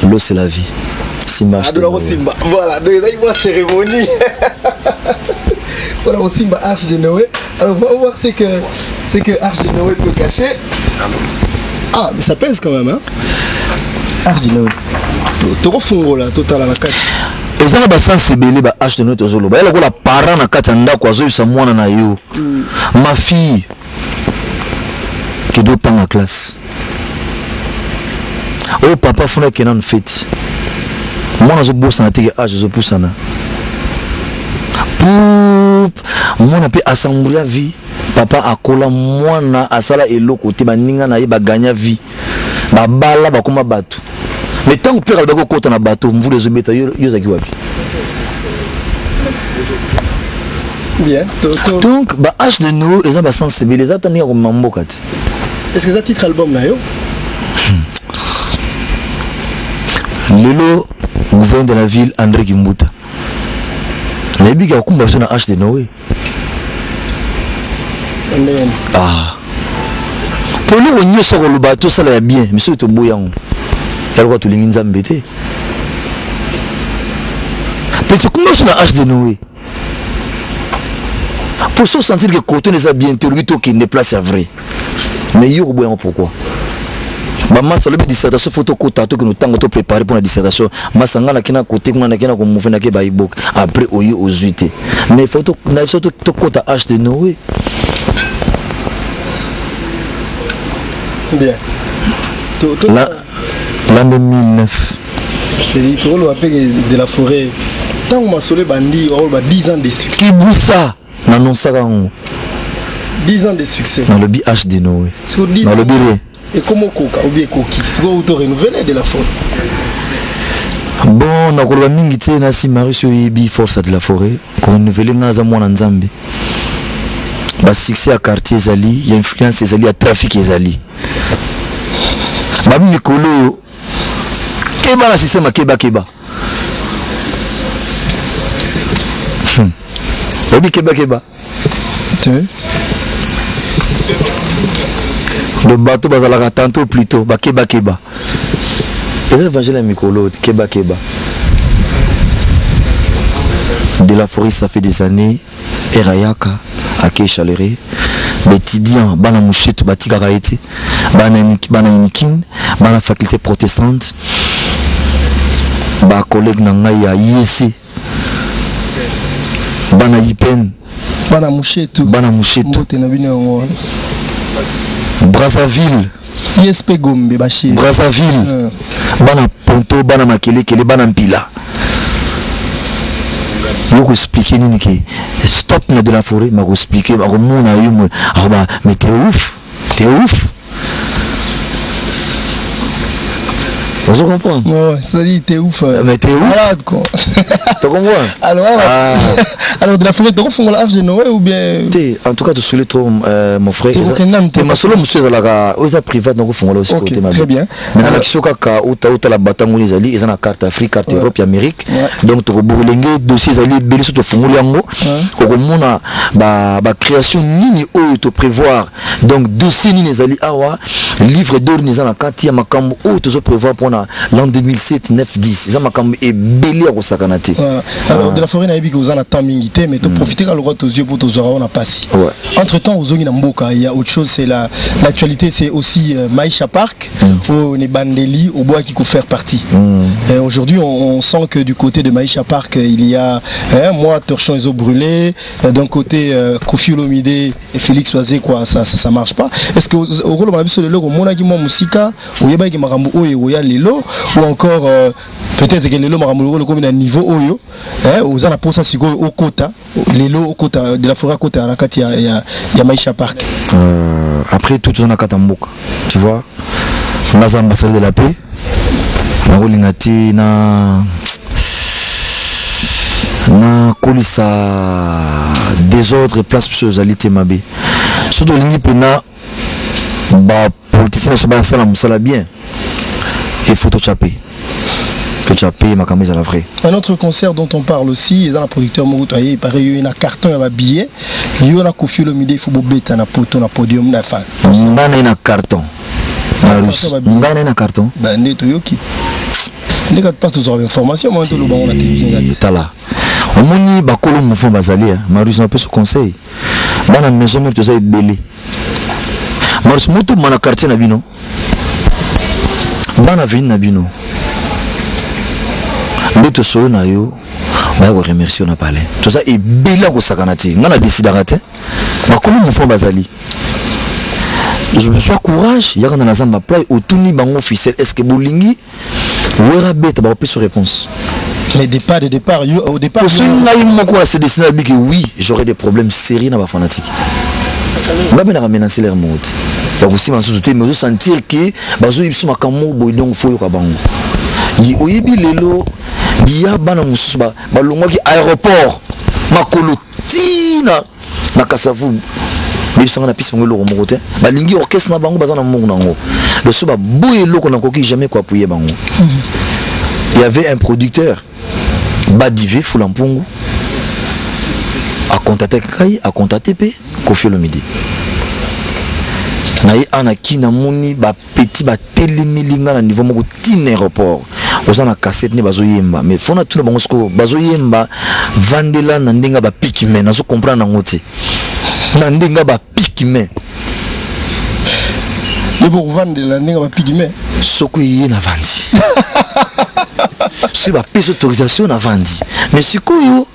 L'eau c'est la vie. Simba. Adola kosimba. Voilà, donc ezali mwa cérémonie. Voilà kosimba arche de Noé. Alors on va voir ce que arche de Noé peut cacher. Ah, mais ça pèse quand même hein. Arche de Noé. Tokofungola totala na kati. Eza na basansi ebele ba arche de Noé tozoloba. Ya lokola parent na kati ya ndako azoyebisa mwana na yo. Ma fille kende otanga classe. Oyo papa afuna akende nanu feti. Mwana azobosana te ke age ezopusana. Poup, mwana mpe asamboulia vie. Papa akola mwana asala eloko te, baninga na ye bagagna vie. Babala bakoma bato. Mais ntango père alobaki okota na bato, mvula ezobeta, yo ozalaki wapi? Bien. Donc ba H de Noé eza ba sens ebele, eza ata ndenge ya komema mboka te. Est-ce que eza titre album na yo? Lelo gouverneur de la ville André Kimbuta nayebi ke akumba biso na H de Noé. Ah. Po eloko nyonso akoloba tosala ya bien, mais soki toboyi yango ya lokola tolingi Nzambe te. Pe tokumba biso na H de Noé. Pour se sentir que coton eza bien te, olobi tokende place ya vrai. Mais yo koboya yango pourquoi? Ba masa lobi dissertation faut tokota tokende ntango to préparer pour la dissertation. Masa nga nakina côté kuna nakina ko mouver nake ba ibok. Après oyo ozui te. Mais faut to na biso tokota H de Noé. Bien. La l'an 2009. Je te dis, tokoloba mpe de la forêt. Ntango masolo ebandi, okoloba 10 ans de succès. Kibusa nanonsaka yango. 10 ans de succès. Nalobi H de Noé. Siko 10 ans. Nalobi rien. Ekoma okoka ou bien ekoki. Siko auto renouveler de la forêt. Bon, nakoloba mingi te na si Marius oyebi force de la forêt, ko renouveler nga aza mwana Nzambe. Ba succès ya quartier ezali, ya influence ezali, ya trafic ezali. Babi mikolo oyo keba na système keba keba. Oyebi keba keba. Te. Do bato bazalaka tantôt plutôt ba keba keba. Eza évangile ya mikolo keba keba. De la forêt ça fait des années erayaka ake chaleur baétudiant bana mushetu batikaka ye te, bana unikin, bana faculté protestante, ba collègue na ngai ya IEC, bana IPN, bana mushetu, bana mushetu, mbote na bino yango wana. Brazzaville, ISP Gombe Bachir, Brazzaville, bana Ponto, bana Makelekele, bana Mpila. Yo koexplike nini ke stop na de la forêt, bakoexplike, bakomona yo mo akoba, mais t'es ouf, t'es ouf. Ozo comprendre? Ouais, c'est-à-dire t'es ouf. Mais t'es ouf. Malade quoi. Tu comprends? Alors, Ah. alors de la forêt, tu refonds l'arche de Noé ou bien Te, en tout cas tosoli trop, mon frère. Te kokenda te masolo mosusu ezalaka oyo eza private, nakofongola osi. Ok, kote mabe. très bien. Mais nalakisi yo kaka otala batango oyo ezali, eza na carte Afrique, carte Europe ya Amérique. Donc tokoburlenge dossier ezali ebele. So tofungoli yango, okomona bacréation nini oyo toprévoir. Donc dossier nini ezali awa, livre d'or nini eza na kati ya makambo oyo tozoprévoir mpona l'an 2007, 9, 10. Eza makambo ebele ya kosakana te. Voilà. Alors, de la forêt, nayebi que oza na temps mingi te, mais to profiter ka lokwa tozwi po tozwaka wana pasi. Ouais. Entre temps, ozongi na mboka, il y a autre chose, c'est la l'actualité, c'est aussi Maïcha Park, où on est Bandeli, au bois qui peut faire partie. Et aujourd'hui, on sent que du côté de Maïcha Park, il y a, hein, moi, torchon ils ont brûlé. D'un côté, Koffi Olomide et Félix Oazé, quoi, ça marche pas. Est-ce que au rôle de lelo, monaki mwa musika, oyebaki makambo oyo oya lelo, ou encore peut-être que lelo makambo lelo comme na niveau oyo, hein, oza na posa sikoyo okota lelo, okota de la forêt, okota na kati ya Maïcha Park? Après tout, toza na kati ya mboka, tu vois, naza ambassadeur de la paix. Nakolinga te na nakolisa désordre place biso ezali te mabe. Soki tolingi mpena bapoliticien nyonso basala mosala bien, il faut totya pe, totya pe makambo ezala vrai. Un autre concert dont on parle aussi, eza na producteur moko to aye, pareil, yo na carton ya babillet, yo na Koffi Olomide, il faut bobeta na poto na podium na fin. Nga na ye na carton? Ngai na ye na carton? Ba nde toyoki nde kati place tozwaka information mo toloba ngo na télévision. Tala, omoni bakolo mouvement bazali ya Marius, napesa conseil. Bana maison mère toza ebele. Marius, moto na quartier na bino, bana veni na bino nde tosolo na yo, baya koremercier yo na palais. Toza ebele ya kosakana te. Ngai na décidaka te, bakolo mouvement bazali. Sois courage, yaka na zamba play, otuni bango officiel: est ce que bolingi Wera beta? Bakopesa réponse. Mais départ de départ, yo, au départ. Soki ngai moko ase décide na biki, oui, j'aurais des problèmes sérieux na bafanatique. Nga mpe naka menace lere moko te, bakosima lisusu te, mais ozosentir ke bazoyebi biso makambo boye. Donc faut oyoka bango. Di oyebi lelo diya bana mosusu balongwaki aéroport makolo ntina na Kasavu, beyebisanga na pisi bango eloko moko te. Balingi orchestre na bango, baza na mbongo nango loso baboyi eloko, nakoki jamais koappuyer bango. Il y avait un producteur Badive Fula Mpungu, acontacte ngai, acontacte mpe Koffi Olomide na ye. Anaki namoni bapeti batelemeli nga na niveau moko ntina aéroport, oza na cassette nde bazoyemba, mais fo natuna bango sikoyo bazoyemba vandela na ndenge ya bapiki, me nazo comprendre yango te na ndenge ya bapiki me. Ye bokovandela ndenge bapiki me. Soki ye navandi, soki bapesi autorisation navandi, mais sikoyo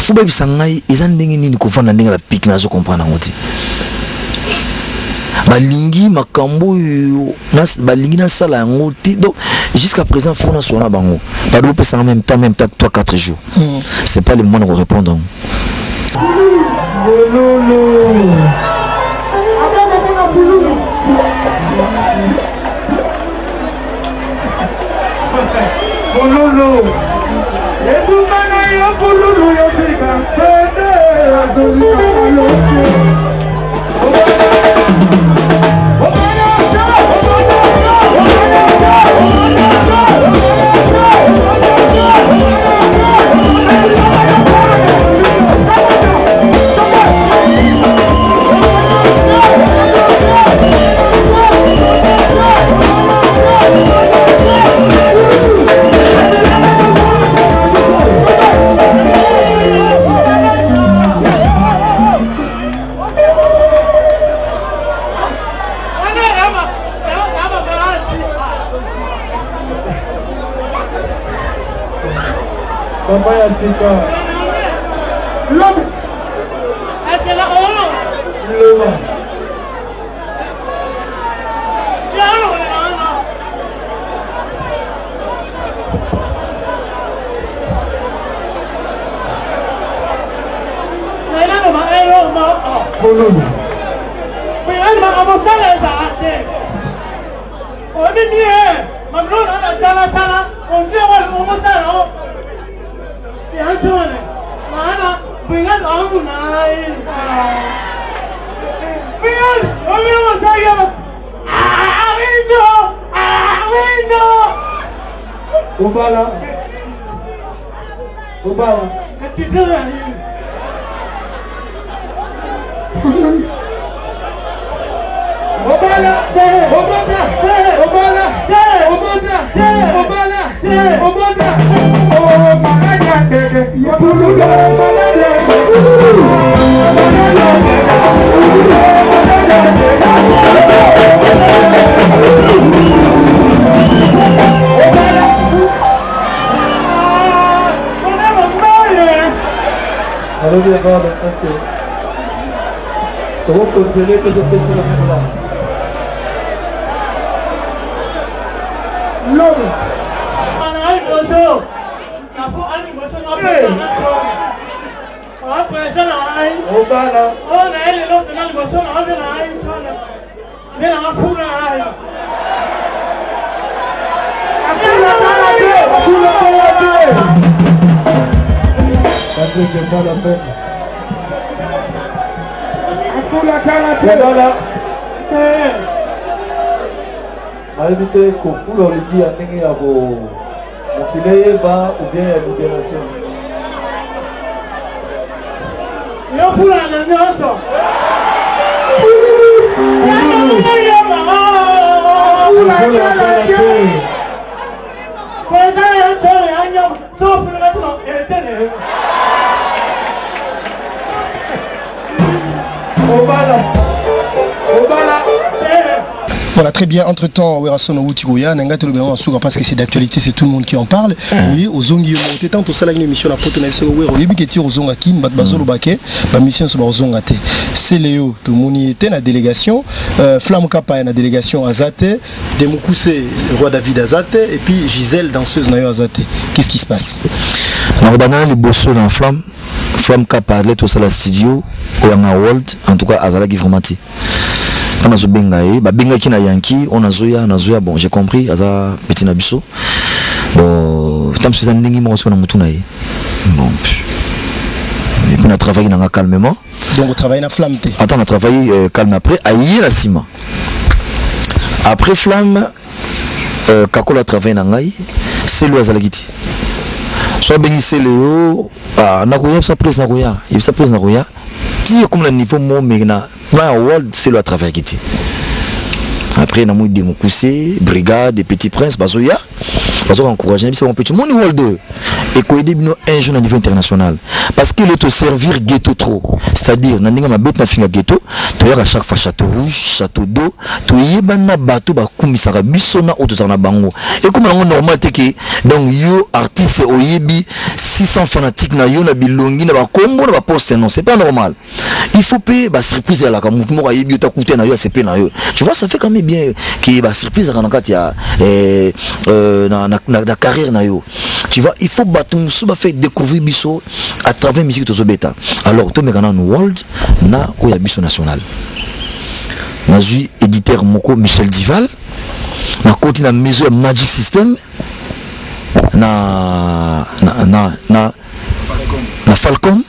fo bayebisa ngai eza ndenge nini kovanda ndenge bapiki, nazo comprendre yango te. Balingi makambo oyo balingi nasala yango te. Donc jusqu'à présent fo nasola na bango bado opesanga même temps, même temps 3 4 jours. C'est pas le moment na korépondre yango. Bololo. Bololo. Ebuma na yo bululu yo bika pende azolika lotio. Papa ya sika. Lobi. Loba. Pululu. Oyani makambo osala ezala te. Oyebi mie mabiloko na nasalasala ozwi yango okosala yango yanzone maana brigade amu na ye brigade oyebi osali yango awindo awindo Obala. Obala. Etidela nini? Obala. Obala. Obala. Obala. Obala. Obala. Oh, Malaya dede. Pululu. Malaya dede. Malaya dede. Nalobi yango wana kasi tokokonzele mpe topesela mosala lobi obala oyo na ye lelo mpena liboso na obe na ye nsone nde na afula ayo afula kala te afula kala te Patrick Mbala Pembe afula kala te obala nayebi te kofula olingi ya ndenge ya ko mokili eyeba ou bien ya libération yofula na nyonso Obala Obala Voilà, très bien. Entre-temps, Werrason outi koya, nanga toloba en souka parce que c'est d'actualité, c'est tout le monde qui en parle. Oui, ozongi monté tant tosala une émission la poto na biso wero yebi ke ti ozonga kin bat bazolo bake, ba mission so ba ozonga te. C'est Léo tomoni était na délégation, euh, Flamme Kapa na délégation Azate, Demukuse roi David Azate et puis Gisèle danseuse na yo Azate. Qu'est-ce qui se passe? Nakobanda liboso na Flamme Flamme Kapa ale tosala studio oyanga world en tout cas azalaki vraiment te ntango nazobenga ye babengaki na yanki oyo nazoya nazoya bon j'ai compris aza petit na biso bon ntango mosusu eza ndenge moko soki na motu na ye bon et puis na travaillaki nanga calmement. Donc otravaille na Flamme te? Attends, na travaille euh, calme après aye na nsima après Flamme euh, Kakola travaille na ngai Selo azalaki te so abengi Selo ah, nakoya bisa prise nakoya yebisa prise nakoya ti ekomi na niveau moko meke na plan ya world Selo atravaillaki te. Après namoni Demokuse brigade et Petit Prince bazoya bazo encourager biso bango petit moni world oyo ekoyede bino un jour na niveau international parce que le to servir ghetto trop, c'est-à-dire na ndenge mabe na finga ghetto toyaka chaque fois château rouge château d'eau toyebana bato bakumisaka biso na oyo tozalaka na bango ekoma yango normal te ke donc yo artiste oyebi 600 fanatiques na yo na bilongi na bakombo na baposte. Non, c'est pas normal. Il faut pe ba surprise ezalaka motu moko ayebi yo takute na yo asepe na yo, tu vois, ça fait quand même bien ke ba surprise ezalaka na kati ya eh, euh, na, na, na, na carrière na yo, tu vois. Il faut bato mosusu ba fait découvrir biso à travers musique tozobeta. Alors tomeka nanu world na oyo ya biso national. Nazwi éditeur moko Michel Dival, nakoti na maison ya Magic System na na na na, na Falcon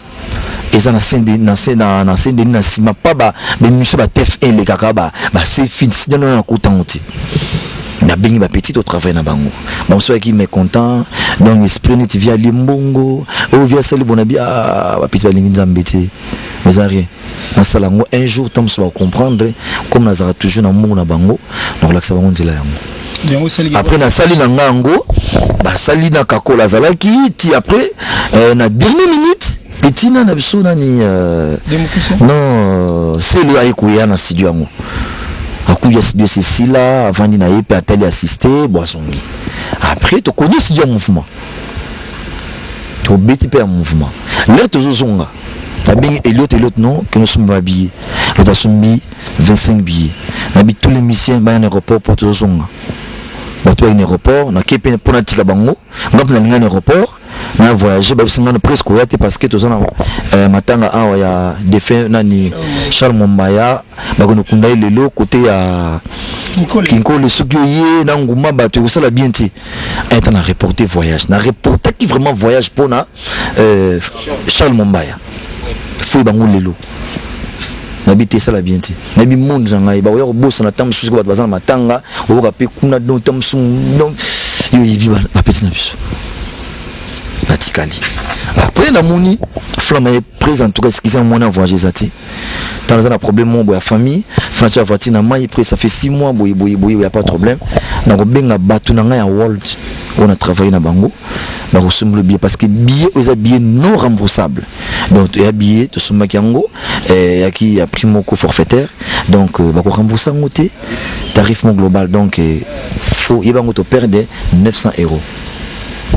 eza na Saint na Saint na, na Saint Denis na nsima pa ba baémission ba TF1 elekaka ba ba C fin sida na nakutango te. Nabengi bapetit totravaille na bango bamosusu bayaki mécontent donc esprit neti via alie mbongo oyo via asali bona bi ah, bapetit balingi Nzambe te mais eza rien nasala yango un jour ntango mosusu bacomprendre comme nazalaka toujours na mbongo na bango nakolakisa bango nzela yango. Après nasali na nga yango basali na Kakola azalaki ti après euh, na dernière minute etina na biso nani euh, non Selo aye koya na studio yango akuya studio sesila avandi na ye mpe atali assiste bo azongi. Après tokoni studio ya mouvement tobeti mpe ya mouvement lere tozozonga nabengi Eliot Eliot non kino somba babillet loto asombi 25 billets nabi tous les musiciens baya na aéroport mpo tozozonga bato baki na aéroport nake mpe mpo natika bango nga mpe nalinga na aéroport. Na voyage, bayebisi nga presque oya te parce que toza na matanga awa ya défunt nani, Charles Mombaya. Bakende kunda ye lelo côté ya Kinkole. Soki oye na nguma, bato ekosala bien te. Eta na reporter voyage, na reportaki vraiment voyage mpona Charles Mombaya. Foi bango lelo nayebi te, esala bien te. Nayebi monde na ngai, bakoya kobosana ntango mosusu bato baza na matanga, oyoka mpe kuna. Donc ntango mosusu, donc yo oyebi bapeti na biso batikali. Après namoni Flamme ye prise. En tout cas, excusez moi, na voyage eza te. Ntango naza na problème moko boye ya famille, Flamme ya voiture na mai après ça fait 6 mois boye boye boye, ya pas de problème. Nakobenga bato na ngai ya world oyo na travaille na bango, bakosomba billet parce que billet oyo eza billet non remboursable. Donc ya billet tosombaki yango yaki ya prix moko forfaitaire, donc bakorembourse yango te, tarif mo global. Donc faut yeba yango, toperdre 900 €.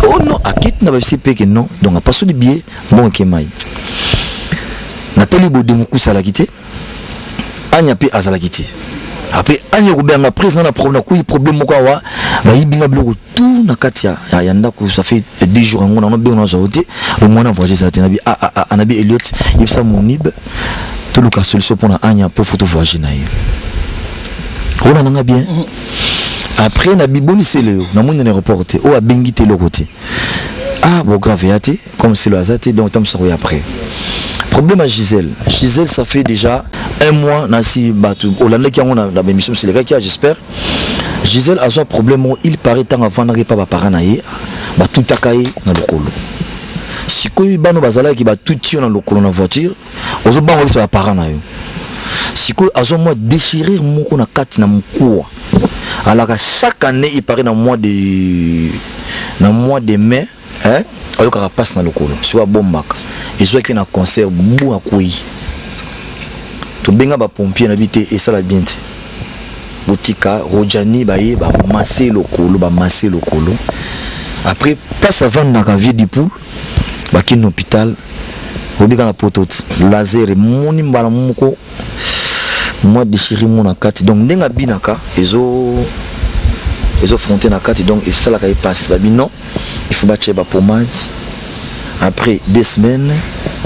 Oh non, akiti na babisi mpe ke non. Donc apasoli billet, mbongo ekemai. Natali bode mokusi alaki te, Anya mpe azalaki te. Après Anya kobenga président na problème, nakuyi problème moko awa, bayibi nga biloko tout na kati ya ndako. Ça fait 2 jours yango nango benga, nazwa te. Le mwana voyage ezala te. Nabi ah, ah, ah, nabi Eliot, yebisa Monib toluka solution mpona Anya mpo faut tovoyage na ye. Ona nanga bien. Après nabi bonisele yo, namoni na aéroport te, oyo abengi te, eloko te. Ah bon, grave ya te, comme c'est le aza te. Donc tamosa koya. Après problème à Gisèle, Gisèle ça fait déjà un mois nasi bato olandaki yango na baémission mosusu elekaki. J'espère Gisèle azwa problème moko. Il paraît ntango avandaki epa baparent na ye, batutaka ye na lokolo. Sikoyo bano bazalaki batuti yo na lokolo na voiture, ozobanga bisa baparent na yo. Sikoyo azwa mwa déchirure moko na kati na mokuwa. Alaka chaque année, il paraît na mois de mai, hein, ayokaka mpasi na lokolo. Sikoyo abombaka, ezwaki na concert bu, akwei. Tobenga bapompier na bi te, esala bien te, botika Rojani baye bamase lokolo, bamase lokolo. Après place avandaka vie du poule, bakini na hôpital, obika na poto ti laser emoni mbala moko mwa déchirure mo na kati. Donc ndenge abinaka ezo fronte na kati, donc esalaka ye mpasi. Babi non, il faut batia bapomade. Après 2 semaines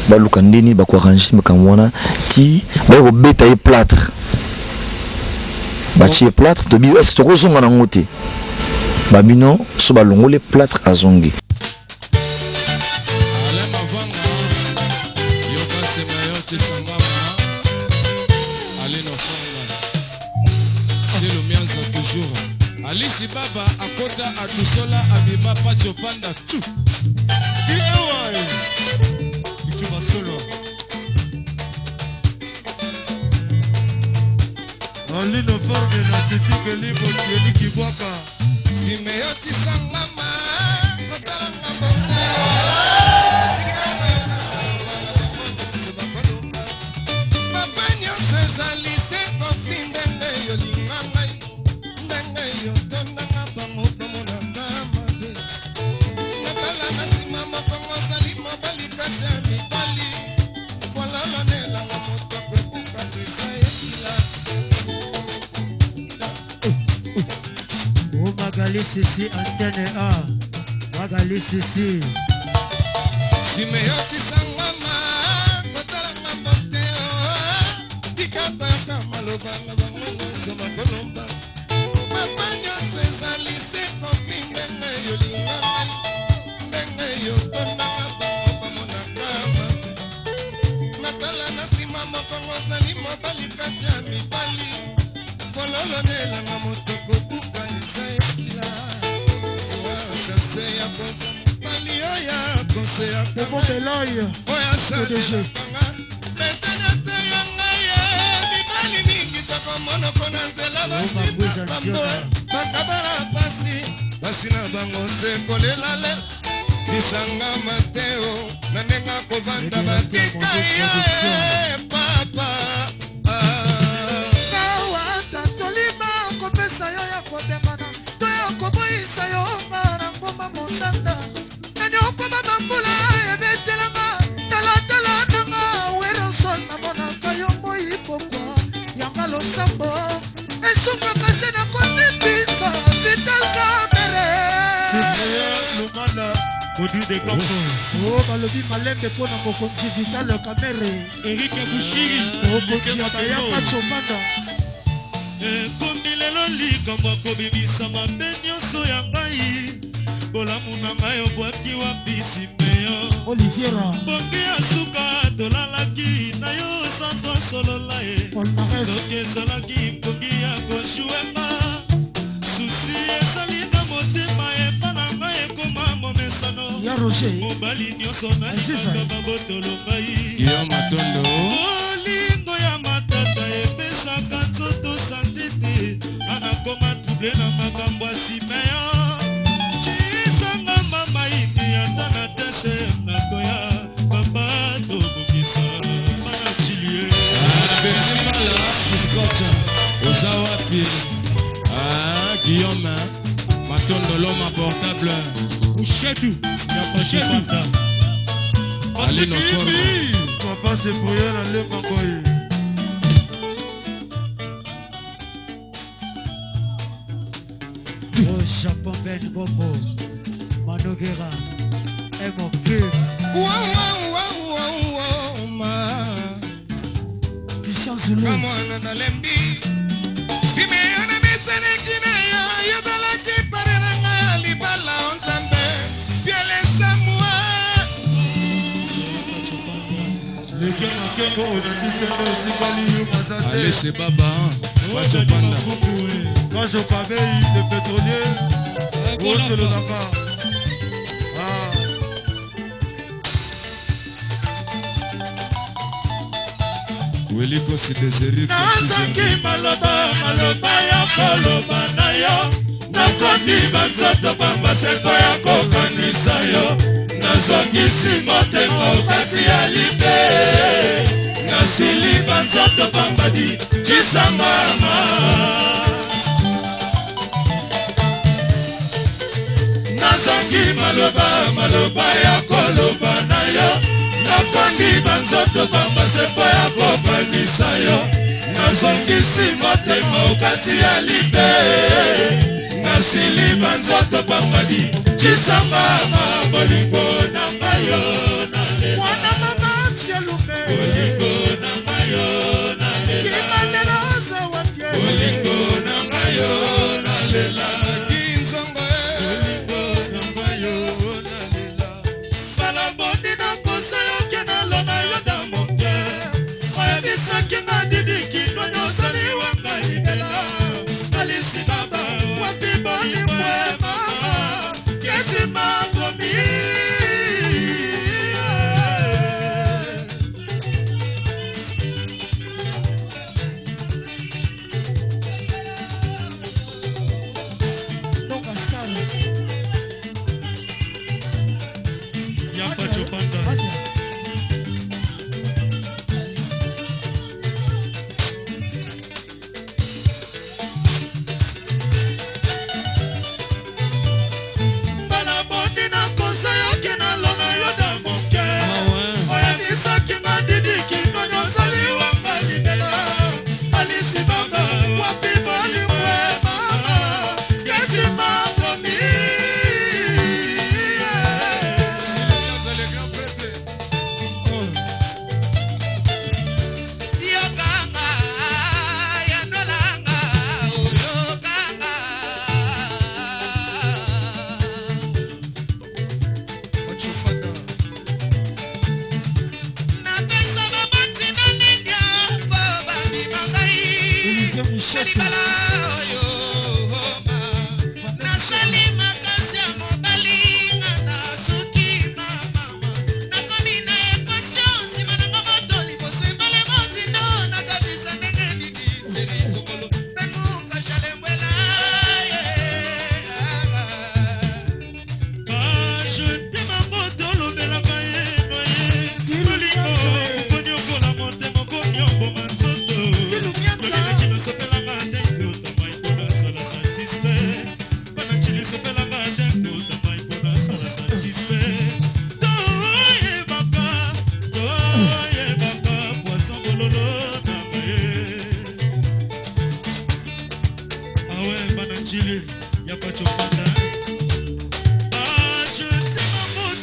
baluka ndeni bakoarrange makambo wana ti baye kobeta ye plâtre, batie plâtre. Tobi est ce que tokozonga nango te? Babi non, so balongoli plâtre, azongi. Alain Mavanga, yoka sema yo tisangama. Aline Ofanga, Selo Mianza toujours. Alisi Baba akota atusola abima Pacho Panda tu. Ewa Bituba solo Aline forme na titike libo tieni kibwaka. Simeyo tisangama kotalanga bongo. Papa nyonso ezali te conflit. Ndenge yolinga ngai, ndenge yotondanga bango bamonaka mabe. Natala na nsima mokongo, ozali mobali kati ya mibali. Fololonelanga moto akobuka eza ekila. O Magali Sisi antenne A Magali Sisi. Simeyo tisangama kotalanga mbote. Tika koyoka maloba na bango nyonso bakolomba. Papa nyonso ezali te conflit. Ndenge yolinga ngai, ndenge yotondanga bango bamonaka mabe. Natala na nsima mokongo, ozali mobali kati ya mibali. Kololonelanga moto kobuka eza ekila. Chance ya kozwa mobali oyo akoseyaka Beloy. Oyo asalelakanga betene te ya ngai ye. Mibali mingi tokomonoko na nzela, basina bango bakabala pasi, basi na bango se kolelalela. Lisanga Mateo na ndenge akovanda, batika ye papa. Kawata tolima kopesa yo ya kobengana to ya koboyisa yo nga na ngomba mosanda nani okoma bambula ebetelanga talatala nanga. Baudouin de Campo. O balobi malembe mpo na mokonzi Vital Kamerhe. Eric Bushiri. Mokonzi ya bayaka Chopanda. Ekomi lelo likambo ya kobimisa mabe nyonso ya ngai. Bolamu na ngai obwaki wapi Simeon. Oliviera. Bongi ya suka tolalaki na yo sans tosolola ye. Soki ezalaki mpongi ya kojuenga. Susi ezali na motema epa na ngai ekoma momesano. Ya Roger. Mobali nyonso nalingaka babotolo ngai. Guillaume Matondo. Bolingo ya matata epesaka nzoto sante te. Nga nakoma trouble na makambo ya Simeon. Cisanga mama ini ata na tese nakoya. Papa tobongisa bana chilie. Petit Mala, Scotch. Oza wapi? Ah, Guillaume, Matondo l'homme portable. Ushetu. Ya Pachopanta. Alino Forma. Papa c'est pour yo na lemba ngoyi. Au Japon, Ben Bombo, Manogera, et mon cube. Christian Zulu. Kamwana nalembi Simeona misaneki na yo yozalaki pare na ngai ya libala o Nzambe pielesa mwa Leke makengo onatise ndo osikali yo maza te. Alese Baba, Pacho Panda. Quand je pavei le pétrolier, osololaka. Ah. Willy Kosi Désiré Nazangi maloba maloba ya koloba na yo. Nakomi banzoto pamba se mpo ya kokanisa yo. Nazongisi motema okati ya libe. Nasili banzoto pamba di cisangama. Nazangi maloba maloba ya koloba na yo. Nakomi banzoto pamba se mpo ya kokanisa yo. Nazongisi motema okati ya libe. Nasili banzoto pamba di cisangama. Bolingo na ngai yo nalela. Mwana mama Sielume. Bolingo na ngai yo nalela. Kimanelo oza wapi? Bolingo na ngai yo nalela. Kinzongo Bolingo na ngai yo nalela. Balaboni nakosa yo ke nalona yo na moke. Oyebisaki nga didi kino nyosali wanga libela. Alisi baba wapi bolingo ya mama. Kesi makomi. Nonga Star. Ya Pacho Panda. Bana boni nakosa yo ke nalona yo na moke. Oyebisaki nga didi kino nyosali wanga libela. Alisi banga wapi bolingo ya mama. Kesi makomi. Yokanga yandolanga oyokanga napesa baboti na nenia mpo babima ngai na libala oyo ma nasali makasi ya mobali nga nasuki mamama nakomi na ekosio nsima nango moto liboso ebale mozindo nakabisa ndenge nini teri kokolo pemuka jalembwela Bajete maboto olobelaka ye no ye. Bolingo okoniokola motema okonioboma nzoto. Lolelaki nosopelanga te kotamai mpona sala satisfait. Bana ncili sopelanga te kotamai mpona sala satisfait. Toyebaka, toyebaka poisson bololo na ye. Awe bana ncili ya Pacho Panda. Bajete maboto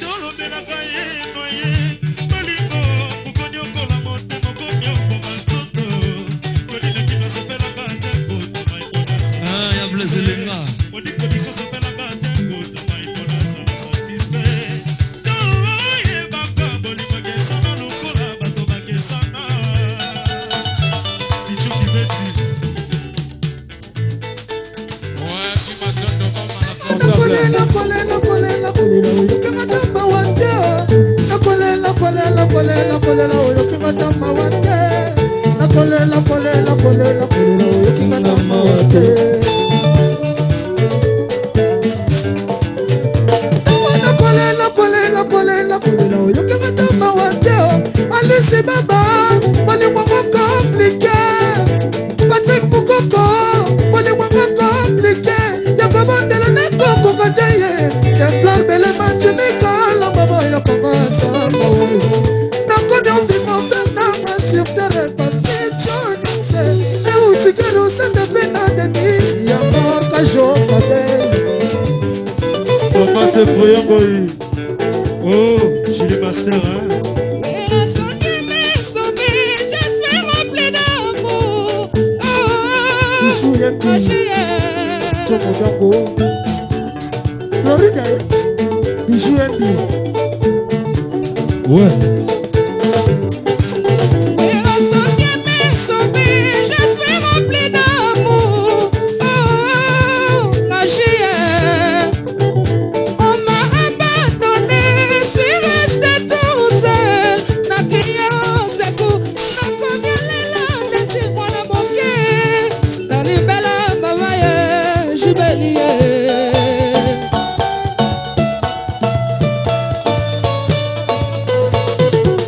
Nakolela, kolela, kolela, kolela, oyoki nga ta mawa te. Nakolela, kolela, kolela, kolela, oyoki nga ta mawa te. Nakolela, kolela, kolela, kolela, oyoki nga ta mawa te. Tango nakolela, kolela, kolela, kolela, oyoki nga ta mawa te. Alisi baba, bolingo ngo compliqué. Patrick Mukoko, bolingo ngo compliqué. Ya kobondela nakokoka te ye. Templar belema Jimmy Kalamba boyoka nga ta mawa. Nakomi ovivre enfer nanga sur terre papier Johnny. Eusikelo sente pe na demi ya morka jokabe. Papa c'est Froyangoi. Oh, Julie Master, hein. Bijou Yembi, Tomo Dango, Floride, Bijou Yembi. Ouais.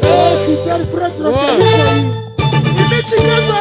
Oh, super prêtre, Imichikeza.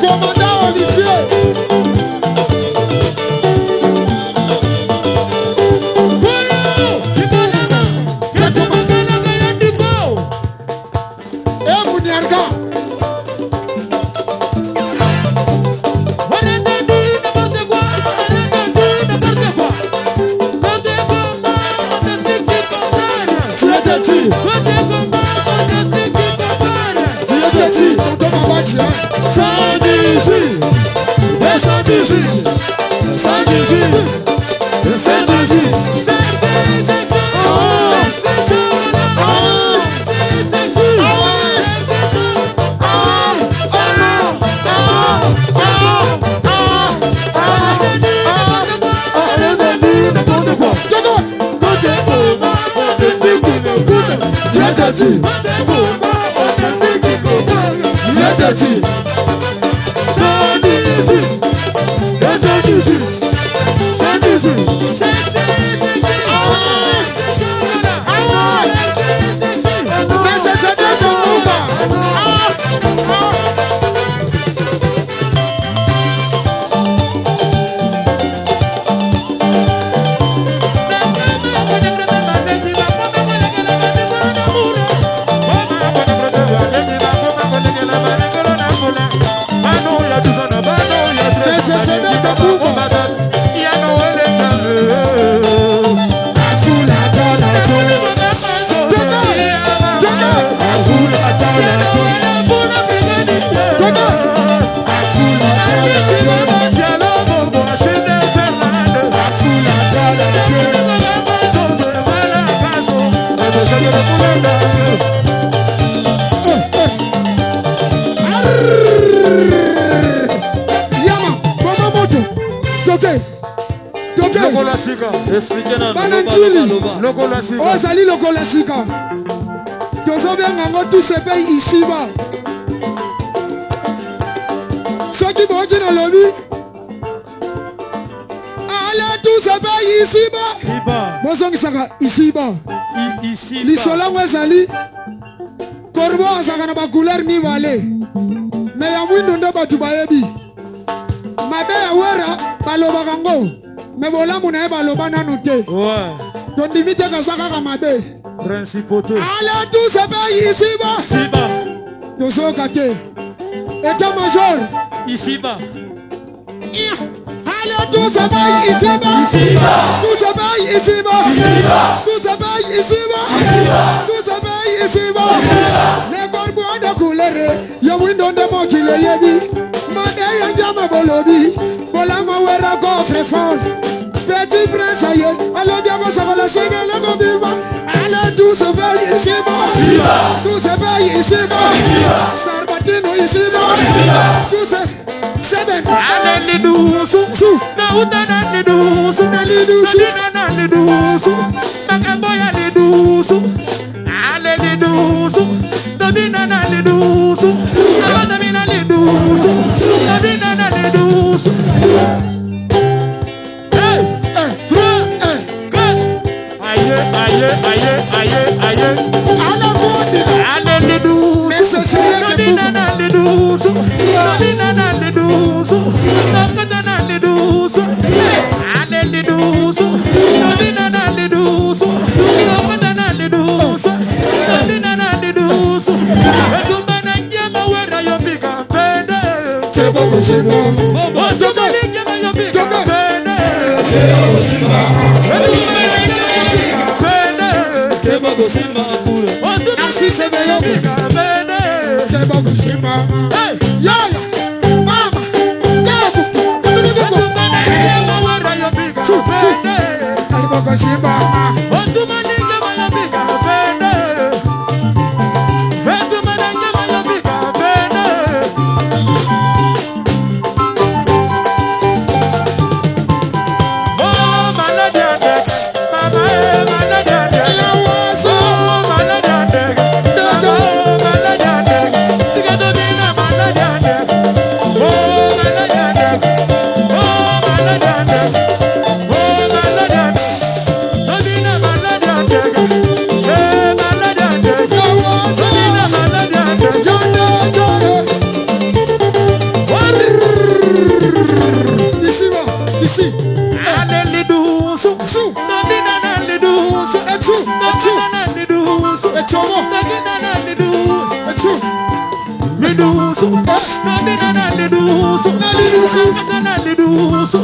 Commandant Olivier. Eh, Mouniarga. Tu es têtu. Tu es têtu. Tonton Mabachi, hein. 118, 218, 118, 118. Tu es têtu. Tu es têtu. 118, 218, 118. Bana Njili, oyo ezali lokolo ya sika, tozobenga yango tout se paye ici-bas. Soki boyoki nalobi ale tout se paye ici-bas, bozongisaka ici-bas. Lisolo yango ezali corbeau azalaka na bacouleur mibale, me ya mwindu nde bato bayebi. Mabe ya Wera balobaka ngo, me bolamu na ye baloba nanu te. Tondimi te kaza kaka mabe. Ale tout se paye ici-bas. Tozoyoka te. État major. Ici-bas. Allez, tout se paye ici-bas. Tout se paye ici-bas. Tout se paye ici-bas. Tout se paye ici-bas. Les corbeaux de couleur, ya mwindo nde mokili eyebi. Mabe ya njama bolobi, bolamu Wera coffre fort. Petit prince aye, alobi akosokola sengele kobima. Allez, tout se paye ici-bas. Tout se paye ici-bas. Sarbatino ici-bas. Tout se seven. Ale lidusu, nauta na lidusu, na lidusu, na na lidusu, makambo ya lidusu. Ale lidusu, tobina na lidusu, na lidusu, tobina na lidusu. Hey, 3, 4. Aïe, aïe, aïe, aïe, aïe. Ale lidusu, tobina na lidusu, tobina na lidusu, tokota na lidusu. Ale lidusu, tobina na lidusu, tokota na lidusu, tobina na lidusu. Etumba na njema Wera yo pika pende. Otumba na njema yo pika pende. Etumba na njema yo pika pende. Otumba na njema yo pika pende. Hey! Yaya, mama, kabu, Etumba na njema Wera yo pika pende. Otumba na njema yo pika pende. Etumba na njema yo pika pende. Oh, maladi andeke, mama eh, maladi andeke. Oh, maladi andeke, mama oh, maladi andeke. Tika tobina maladi andeke. Oh, maladi andeke. Oh, maladi andeke. Oh, maladi andeke. Tobina maladi andeke. Eh, maladi andeke. Tobina maladi andeke. Ici, va, ici. Ale lidusu, tobina na lidusu, tobina na lidusu, tobina na lidusu, lidusu, tobina na lidusu, tobina na lidusu,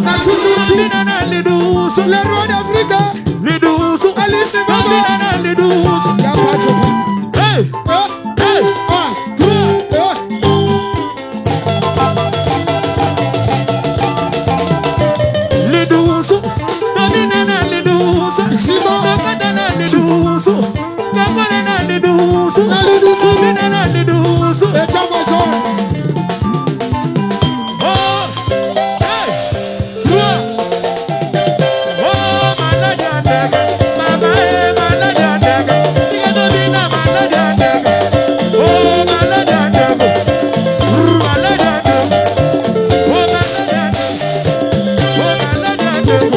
tobina na lidusu, Le roi d'Afrique. lidusu, Alice Baba. tobina na lidusu. Ya pacho. Hey, hey, Ah, trois. eh. Lidusu, tobina na lidusu, tokota na lidusu, tokota na lidusu, tobina na lidusu. État major. Oh, hey, trois. Oh, maladi andeke, mama eh, maladi andeke, tika tobina maladi andeke. Oh, maladi andeke, maladi andeke, oh, maladi andeke, oh, maladi andeke,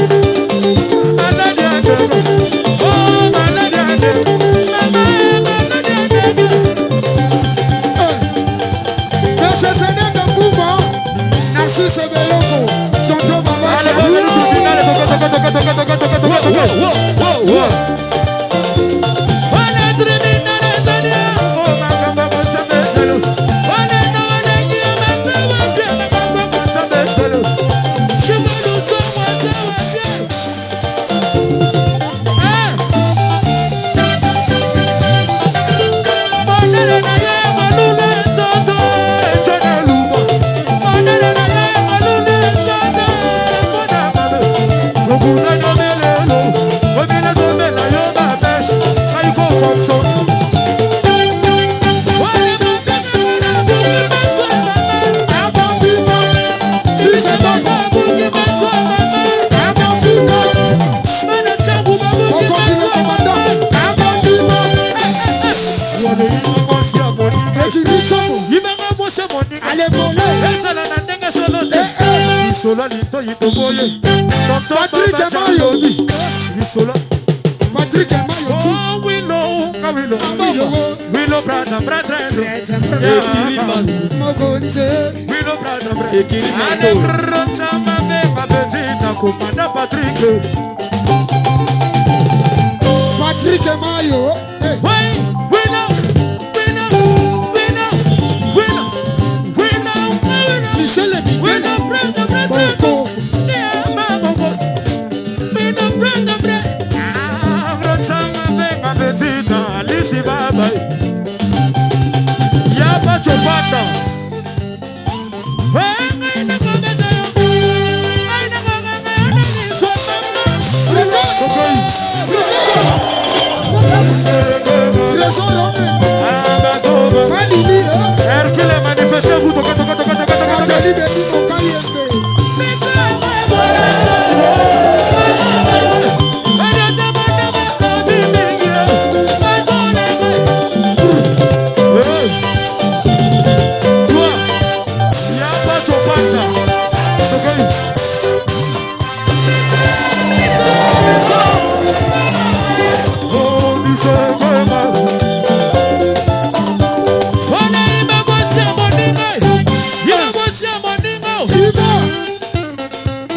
maladi andeke, oh, maladi andeke, mama eh, maladi andeke. Monsieur Sénèque Mbouba, Narcisse Beyoko, Tonton Baba. Allez, Thank you. moninga ezala na ndenge solo te lisolo litoi toboye Patrick Mayo. Lisolo Patrick Mayo. Oh, Willow, nga Willow. Willow, brother, brother. Mokonzi. Willow, brother, brother. Ale, rotsa, mabe, mabezita, komanda Patrick. Patrick Mayo. Eh. Willow, Willow, Willow, Willow, Willow, Willow. Michel Willow, brother, brother. Boko. Yeah, ma, boko. Willow, brother, brother. Ah, rotsa, mabe, mabezita, Alisi, baba. Yaba, chopata. Trésor Romain. Falili. Hercule, manifestez-vous. Toka, toka, toka, toka, toka, toka. Nathalie Denis Mokayembe.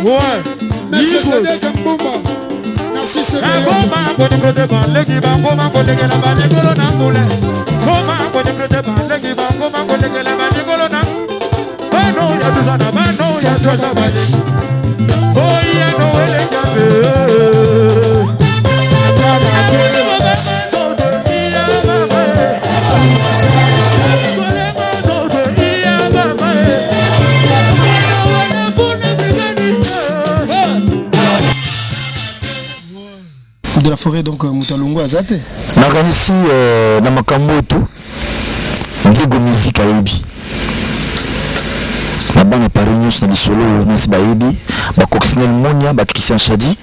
Ouais. Melchizedek Mbumba. Narcisse De la forêt donc moto alongo aza te. Nakanisi na makambo oyo tu Diego Musique ayebi na bana Paris nyonso na lisolo oyo nasi bayebi ba Coccinelle Monia, ba Christian Chadi,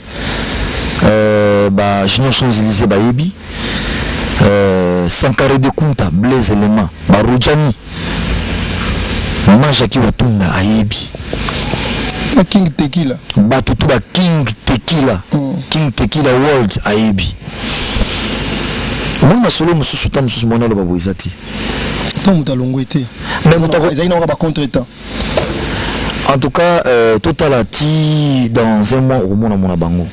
ba Junior Champs-Élysées bayebi, Sankare de Kunta, Blaise Elema, ba Rojani, Mama Jackie Watunda ayebi. Na King Tequila. Bato tu ba King Tequila, King Tequila World ayebi. Omoni masolo mosusu ta mosusu mwana aloba boye eza te. Ntango moto alongwe te. Mais moto ezalaki na ba contre-temps. En tout cas, totala ti dans un mois okomona mona bango.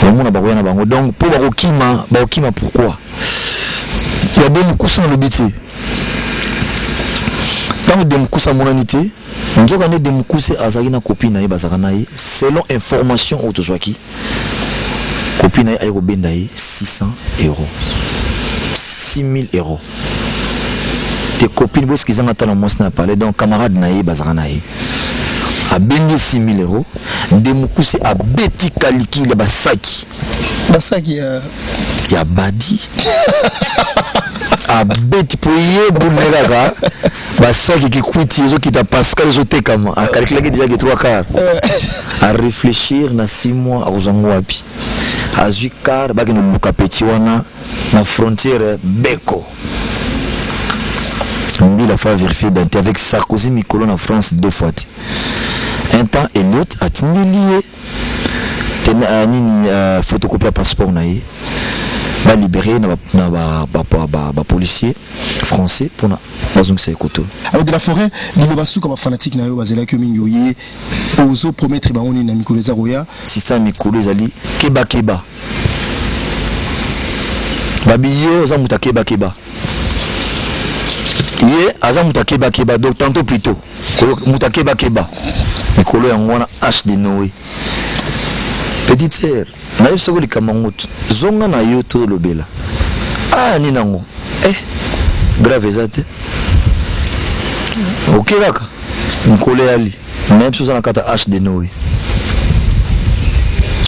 Okomona bakoya na bango. Donc po bakokima, bakokima pourquoi? Ya Demukusa nalobi te. Ntango Demukusa amonani te, nzoka nde Demukuse azalaki na copine na ye, bazalaka na ye selon information oyo tozwaki. Copine na ye aye kobenda ye 600 euros. 6000 euros. Te copine bosikisa nga tala mwasi na palais, donc camarade na ye bazalaka na ye. Abendi 6000 euros, Demukuse abeti kalikili ya basaki. Basaki ya ya badi. Abeti po ye bune kaka basaki kikwiti ezokita Pascal ezotekama, akalikilaki déjà ke 3 quarts. A réfléchir na 6 mois akozwa ngo wapi? Azwi quart bakende koluka petit wana na frontière Beko. Mbila fa vérifier d'identité avec Sarkozy mikolo na France 2 fois te. Un temps Elliot atindeli ye tena nini photocopie ya passeport na ye. Ba libéré na ba policier français pour na bazongisa ye koto. Alors de la forêt, liloba suka ba fanatique na yo bazelaki yo mingi oye ozo promettre bango nini na mikolo eza koya? Système mikolo ezali keba keba. Babi ye oza moto akeba keba. Ye aza moto akeba keba, donc tantôt plutôt moto akeba keba. Mikolo yango wana H de Noé. Petite sœur, nayebi soko likambo yango te. Zonga na yo to lobela. Ah, nini yango? Grave eza te. Ok kaka. Mikolo eyali. Nayebi soki oza na kati ya H de Noé.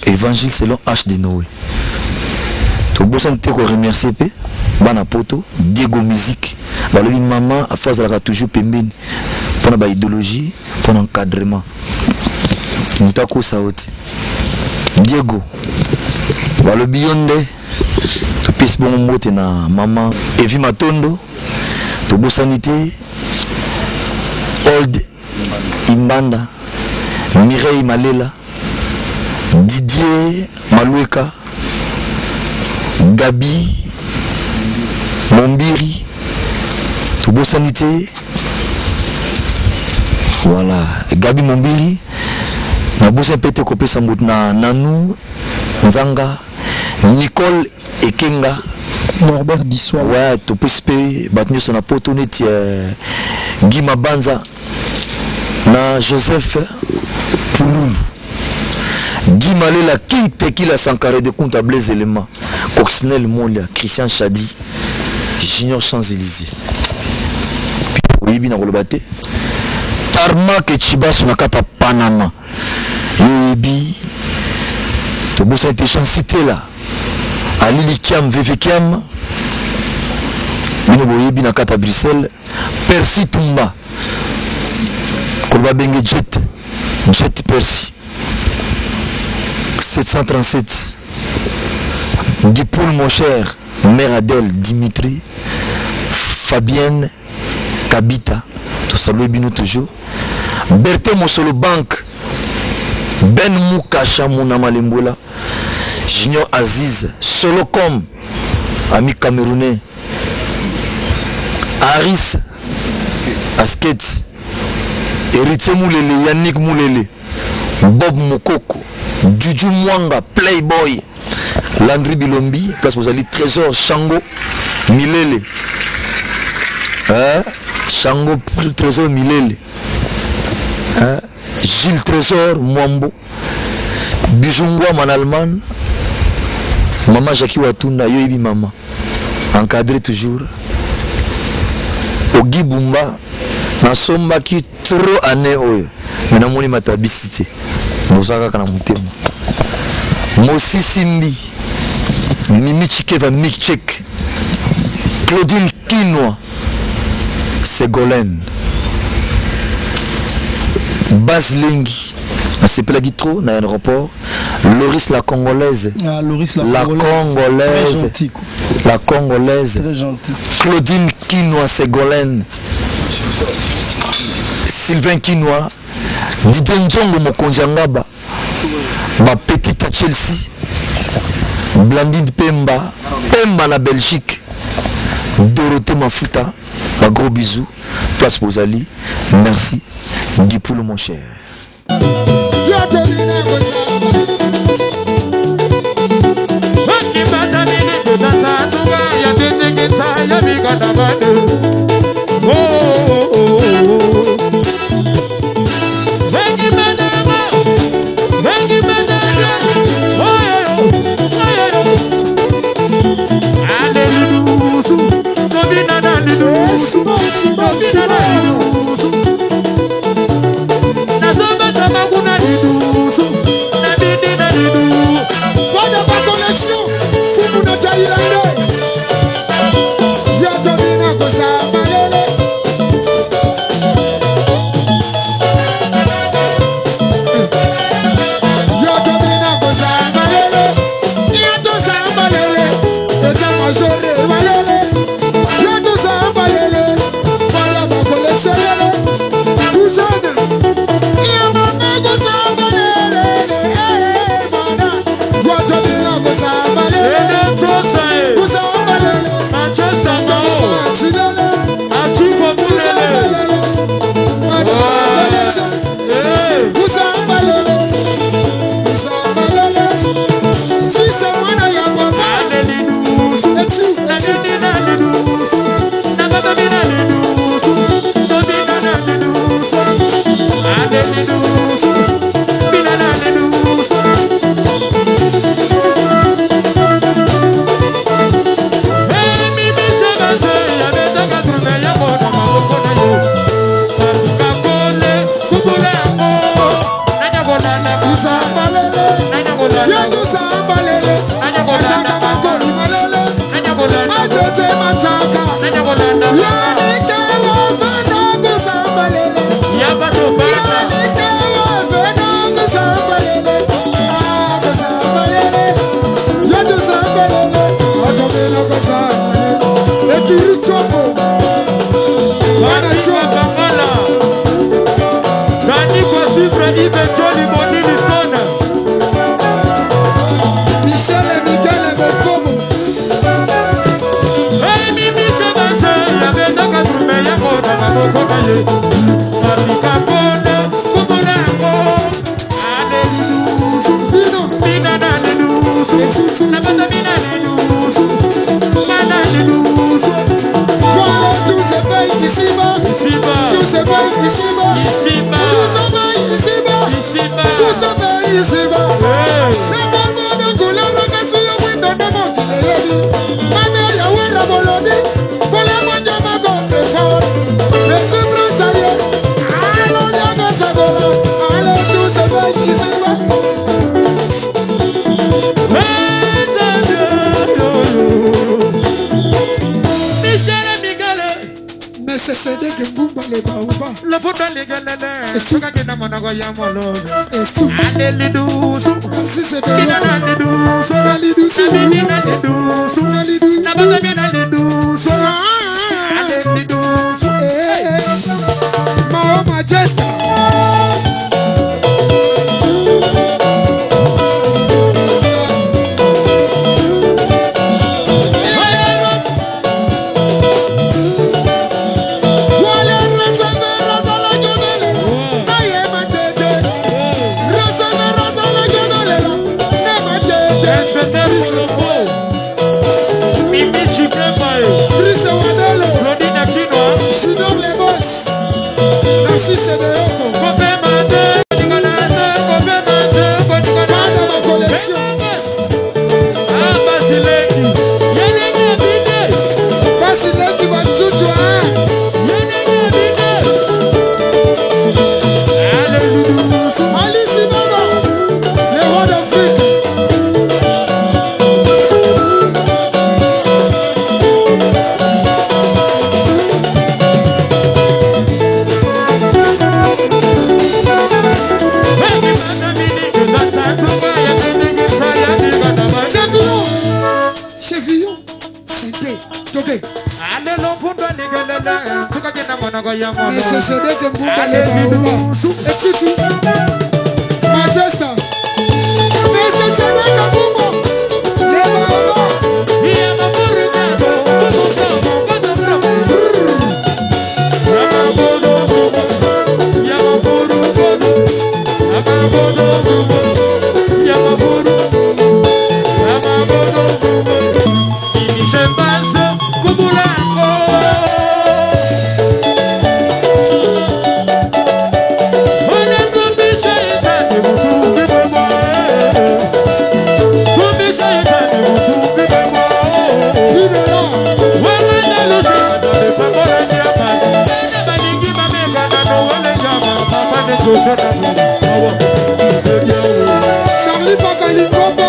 Évangile selon H de Noé. Tobosani te ko remercier pe bana poto Diego Musique. Balobi mama afo azalaka toujours pembeni mpona ba idéologie, mpona encadrement. Moto akosa yo te. Diego balobi yo nde topesi bongo mbote na mama Evi Matondo. Tobosani te Gold Imbanda, Mireille Malela, Didier Malueka, Gabi Mombiri, tobosani te. Voilà, Gabi Mombiri, nabosani mpe te kopesa mbote na Nanou Nzanga, Nicole Ekenga, Norbert Diswa. Ouais, topesi mpe bato nyonso na poto neti Guy Mabanza na Joseph Pululu, Guy Malela, King Tekila Sankara de Kunta, Blaise Elema, Coccinelle Molia, Christian Chadi, Junior Champs-Élysées. Oyebi na koloba te, Tarmac Chibaso na kati ya Panama. Yoyebi tobosani te Chancitela, Alili Kiam, Veve Kiam, bino boyebi na kati ya Bruxelles, Percy Tumba, koloba benge Jet, Jet Percy, 737, Dipoul mon cher, Mère Adèle, Dimitri, Fabienne, Kabita, tout saluer bino toujours, Bertin Mosolo Bank, Ben Mukasha Mouna Malembola, Junior Aziz, Solocom, ami camerounais, Aris Asket, Héritier Moulele, Yannick Moulele, Bob Mukoko, Juju Mwanga, Playboy, Landry Bilombi, place Bozali, Trésor Shango, Milele, hein? Shango Trésor Milele, hein? Gilles Trésor Mwambo, Bijungwa en Allemagne, Maman Jackie Watunda, Yoibi Mama, encadré toujours. Ogi Bumba, nasombaki trop année oyo, mais namoni matabisi te, bozaka kaka na motema. Mosisi Mbi, Mimi Chikeva Mikchek, Claudine Kinwa, Ségolène, Baz Lengi, nasepelaki trop na aéroport, Loris la Congolaise, Ah, Loris la, la Congolaise. Congolaise. Très gentil, quoi. La Congolaise, Très gentil. Claudine Kinwa Ségolène, Sylvain Kinwa, Didier Nzongo mokonzi ya Ngaba, ba Petit à Chelsea, Blandine Pemba, Pemba na Belgique, Dorothée Mafuta, ba gros bisous, place Bozali, merci, Dipoulou mon cher. Bwana ba connexion, fumu na Thaïlande. Vyoto vinakosa malele. Vyoto vinakosa malele. Vyoto sa malele. Eta majore malele. Vyoto sa malele. Bwana ba connexion lele. Tout jeune. Ya mama kosa malele. Eh, bwana. Vyoto vinakosa malele. Kosa malele. Chilele. Kosa malele. Bwana ba connexion. Kosa malele. Kosa malele. Fils mwana ya papa. Etu, etu. Kosa malele. Ye kosa malele. Ataka makoli malele. Matete mataka. Yanike wavena kosa malele. Yanike wavena kosa malele. Ah, kosa malele. Ye kosa malele. Otobela kosa malele. Ekiri chopo. Bana chopo. Ive Joli Boni Liston. Michel Miguel Bokomo. Hey, Mimi Chebese, yabendaka trume yango na maboko na ye. Mabika kona, kumbula yango. Aleludusu, bina na ledusu, nabata bina ledusu, mana ledusu. Voilà, tout se paye ici-bas. Tout se paye ici-bas. Tout se paye ici-bas. Tout se paye ici-bas. Na balbo de couleur, kasi yo mwindo nde mokili eyebi. Mabe ya wera bolobi, bolemo nyama contre fort. Monsieur Bruce aye, alo nyama sakola, alo tout se paye ici-bas. Michel Miguel. Mesesede Ngumba le baoba. Lofuta ligelele, sukakina monoko ya molobe. Alelidusu, bina na lidusu, nabini na lidusu, nabata bina lidusu, alelidusu. Mao Majesta. Inspecteur Moloko, Mimi Chikemba, Brice Wadelo, Claudine Kinwa, Junior Lebos, Narcisse Deyoko, Kope Mate, Nikolate, Kope Mate, Kope Bana ba collection. Ah, Basileki, Yelenge Bide, Basileki Batutu, ah. Yelenge Bide, Alléluia. Alice Baba, le roi d'Afrique. Chevillon, Chevillon, Sainté, Toké. Mesesede Ngumba le baoba. Etutu, Manchester. Mesesede Ngumba le baoba. Charlie Pakalingomba.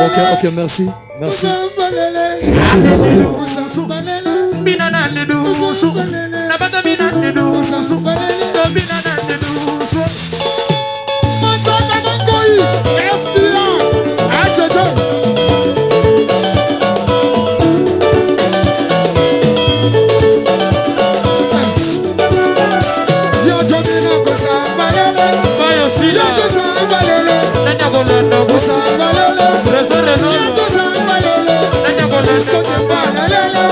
Ok, ok, merci. Merci. Mataka Monkoi, FBI, Acheche. Yo domina kosambalele. Yo kosambalele. Kosambalele. Yo kosambalele. Disco tembalele.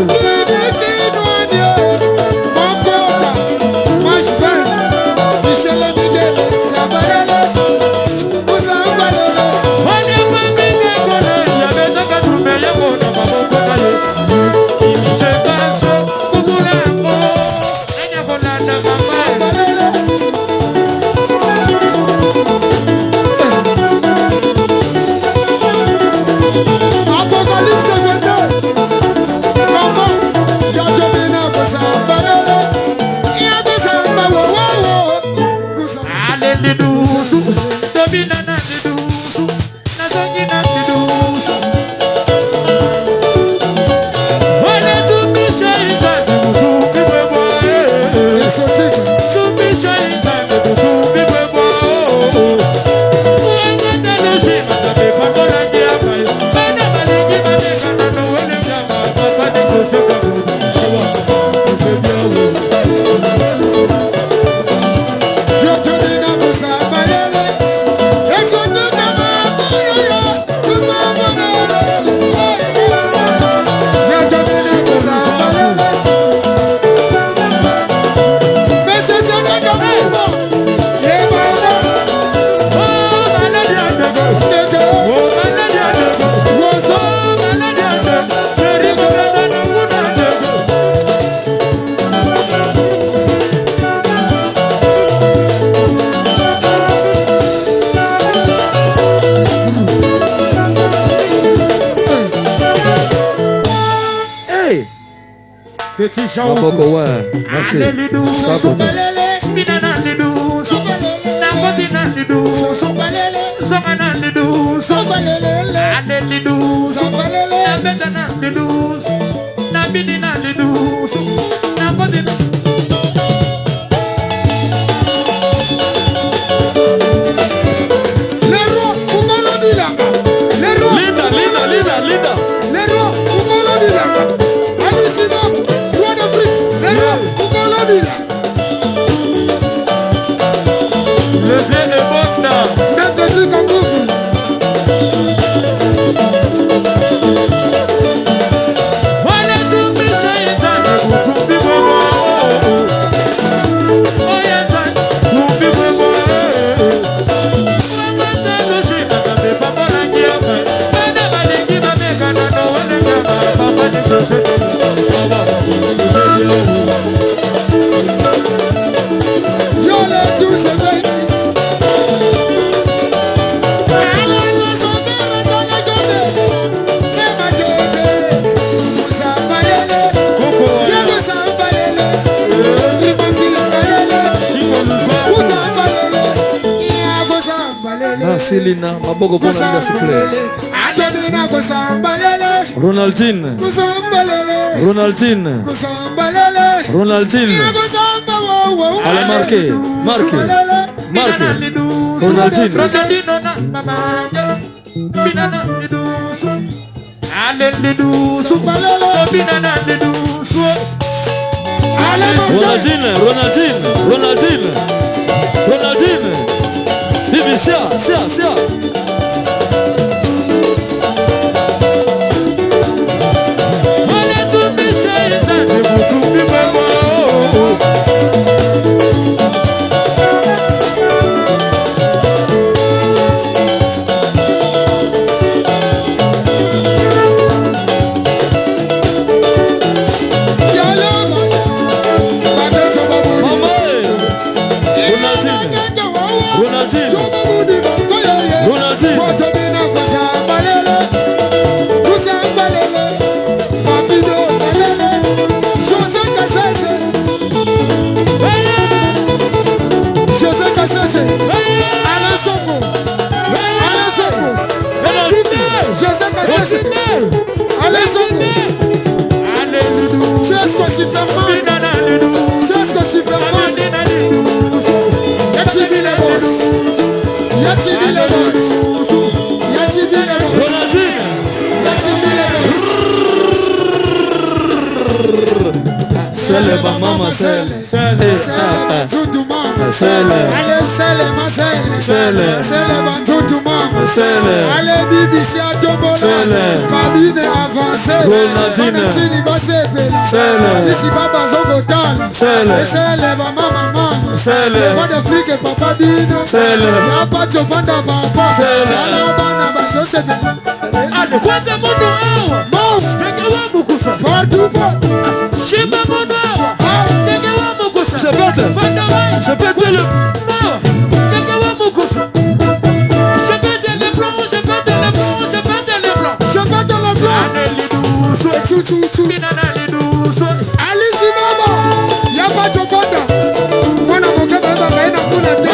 Kini kinwa ndio. Maboko ouais. Merci. Le roi, Kungolo Bilanga. Le roi. Linda, Linda, Linda, Linda. Le roi, Kungolo Bilanga. Ali Sibab, roi d'Afrique. Le roi, Kungolo Bilanga. Le vieux Ebonda. Maître Zikangovu. Yo le douze vingt. Merci Lina. Maboko pour Linda s'il vous plaît. Ronaldine. Ronaldine. Ronaldine. Allez marqué. Marqué. Marqué. Ronaldine. Ronaldine, Ronaldine, Ronaldine, Ronaldine. Bibi, Sia, Sia, Sia. Ronaldine. Ronaldine. José Cassese, Alain Sonko, Alain Sonko, José Cassese, Alain Sonko, Cesco Superman, Cesco Superman, Yatibi les boss, Yatibi les boss, Yatibi les boss, Yatibi les boss. Sele mama sele. Sele. Sele. Allez, sele, ma sele. Sele. Sele, bantutu mama. Sele. Allez, BBC à Tobola. Sele. Cabine avancée. Ronaldine. Banatini basepela. Sele. Bisi baba zokotala. Sele. Sele, ba mama mama. Sele. Le roi d'Afrique papa bino. Sele. Ya pacho panda papa. Sele. Ala bana bazosepela. Ale kwanza mundu awa. Move. Ndenge wa mukusa. Partout po. Shimba mundu awa. Ndenge wa mukusa. Je pète. Fanda wai. Je pète le. Awa. Ndenge wa mukusa. Je pète le plomb, je pète le plomb, je pète le plomb. Je pète le plomb. Tchou tchou tchou. Ali Sibaba. Ya pacho panda. Mwana moke bayebaka ye na mbula te.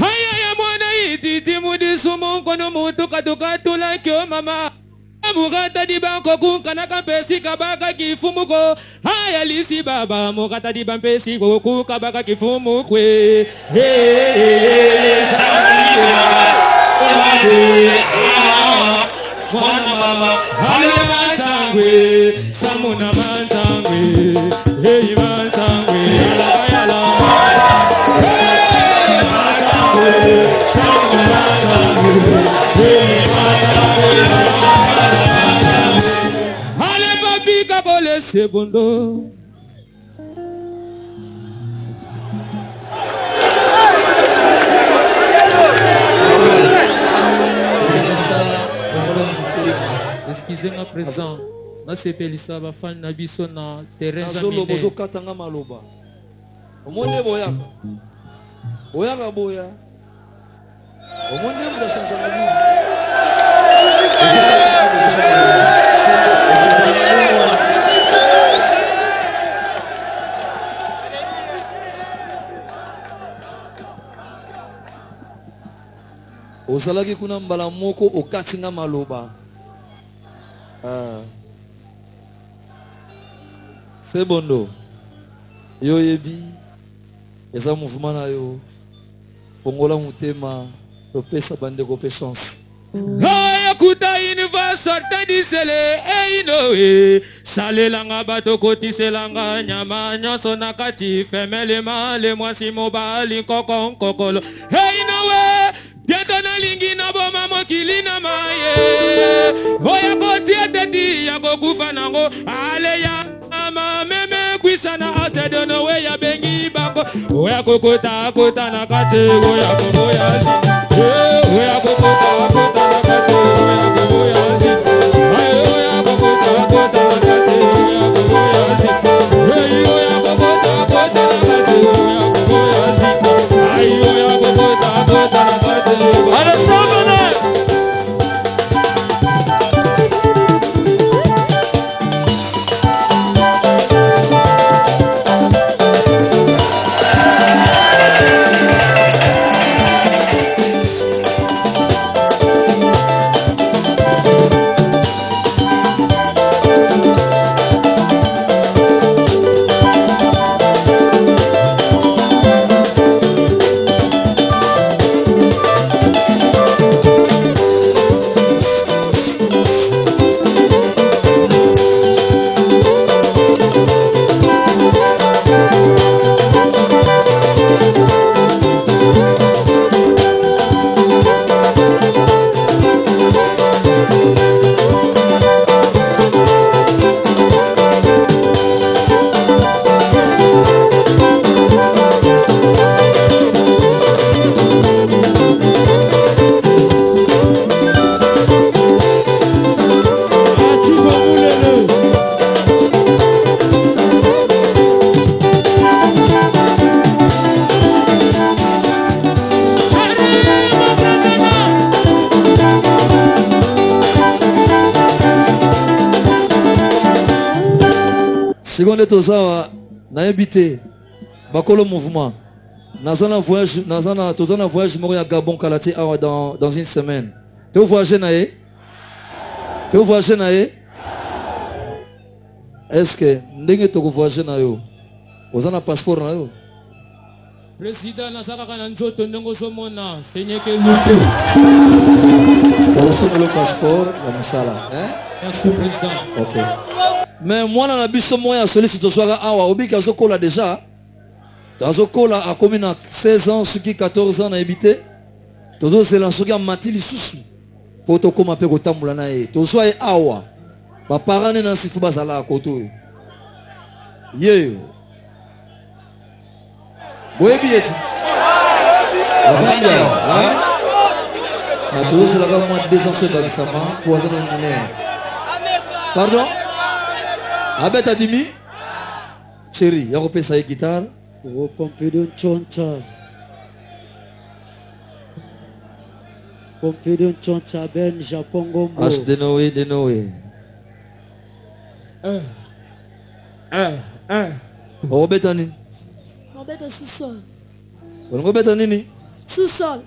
Haya ya mwana ititi mudisumu nkono mutu katukatula kyo mama mukata dibanko kunkanaka mpesi kabaka kifumuko haya lisi baba mukata diba mpesi kokukabaka kifumukwe mwana mama hale mantangwe samuna mantangwe hey mantangwe yala Ale babika bole sebondo. Excusez-moi président nasepelisa bafani na biso na terrain Nazoloba ozokatanga maloba. Omoni nde boyaka. Oyaka boya. Omoni nde moto achangeaka bino. Ozalaki kuna mbala moko okati nga maloba. Ah. Sebondo, yo oyebi eza mouvement na yo, fongola motema, topesa bandeko mpe chance. Ekuta une voix sortant du ciel einoe salelanga bato kotiselanga nyama nyonso na kati femele male mwasi mobali nkoko nkokolo einoe biento nalingi naboma mokili na maye oya kotia teti ya kokufa nango aleya mameme kwisa na asedonowe yabengi bango oya kokota kota na kati oya koboya zi oya kokota kota na kati oya koboya zi oya kokota kota na kati oya koboya zi oya kokota kota na kati oya koboya zi oya kokota kota na kati. Alessandro! Sikoyo nde toza awa, nayebi te bakolo mouvement. Naza na voyage, naza na, toza na voyage moko ya Gabon kala te awa dans une semaine. To voyager na ye? To voyager na ye? Est-ce que ndenge toko voyager na yo? Oza na passeport na yo? Président naza kaka na nzoto ndenge ozomona senyeke lutu. Osomelo passeport ya mosala, hein? Merci président. Ok. Mais mwana na biso moko ya soliste tozwaka awa, obiki azokola déjà. Azokola akomi na 16 ans soki 14 ans nayebi te. Tozozela soki amati lisusu po tokóma mpe kotambola na ye. Tozwa ye awa. Ba parents ne na sifu bazalaka koto oyo. Yeyo. Boyebi ye ti? Avandi awa, hein? Ah, tozozelaka mwa 2 ans so ebakisama po aza na mineur. Pardon? Abeta dimi? Chéri, ya kopesa ye guitare. Pompidou Nchoncha. Pompidou Nchoncha Ben Japon Ngombo. H de Noé de Noé. 1 1 1. Okobeta nini? Okobeta sous-sol. Olingi obeta nini? Sous-sol.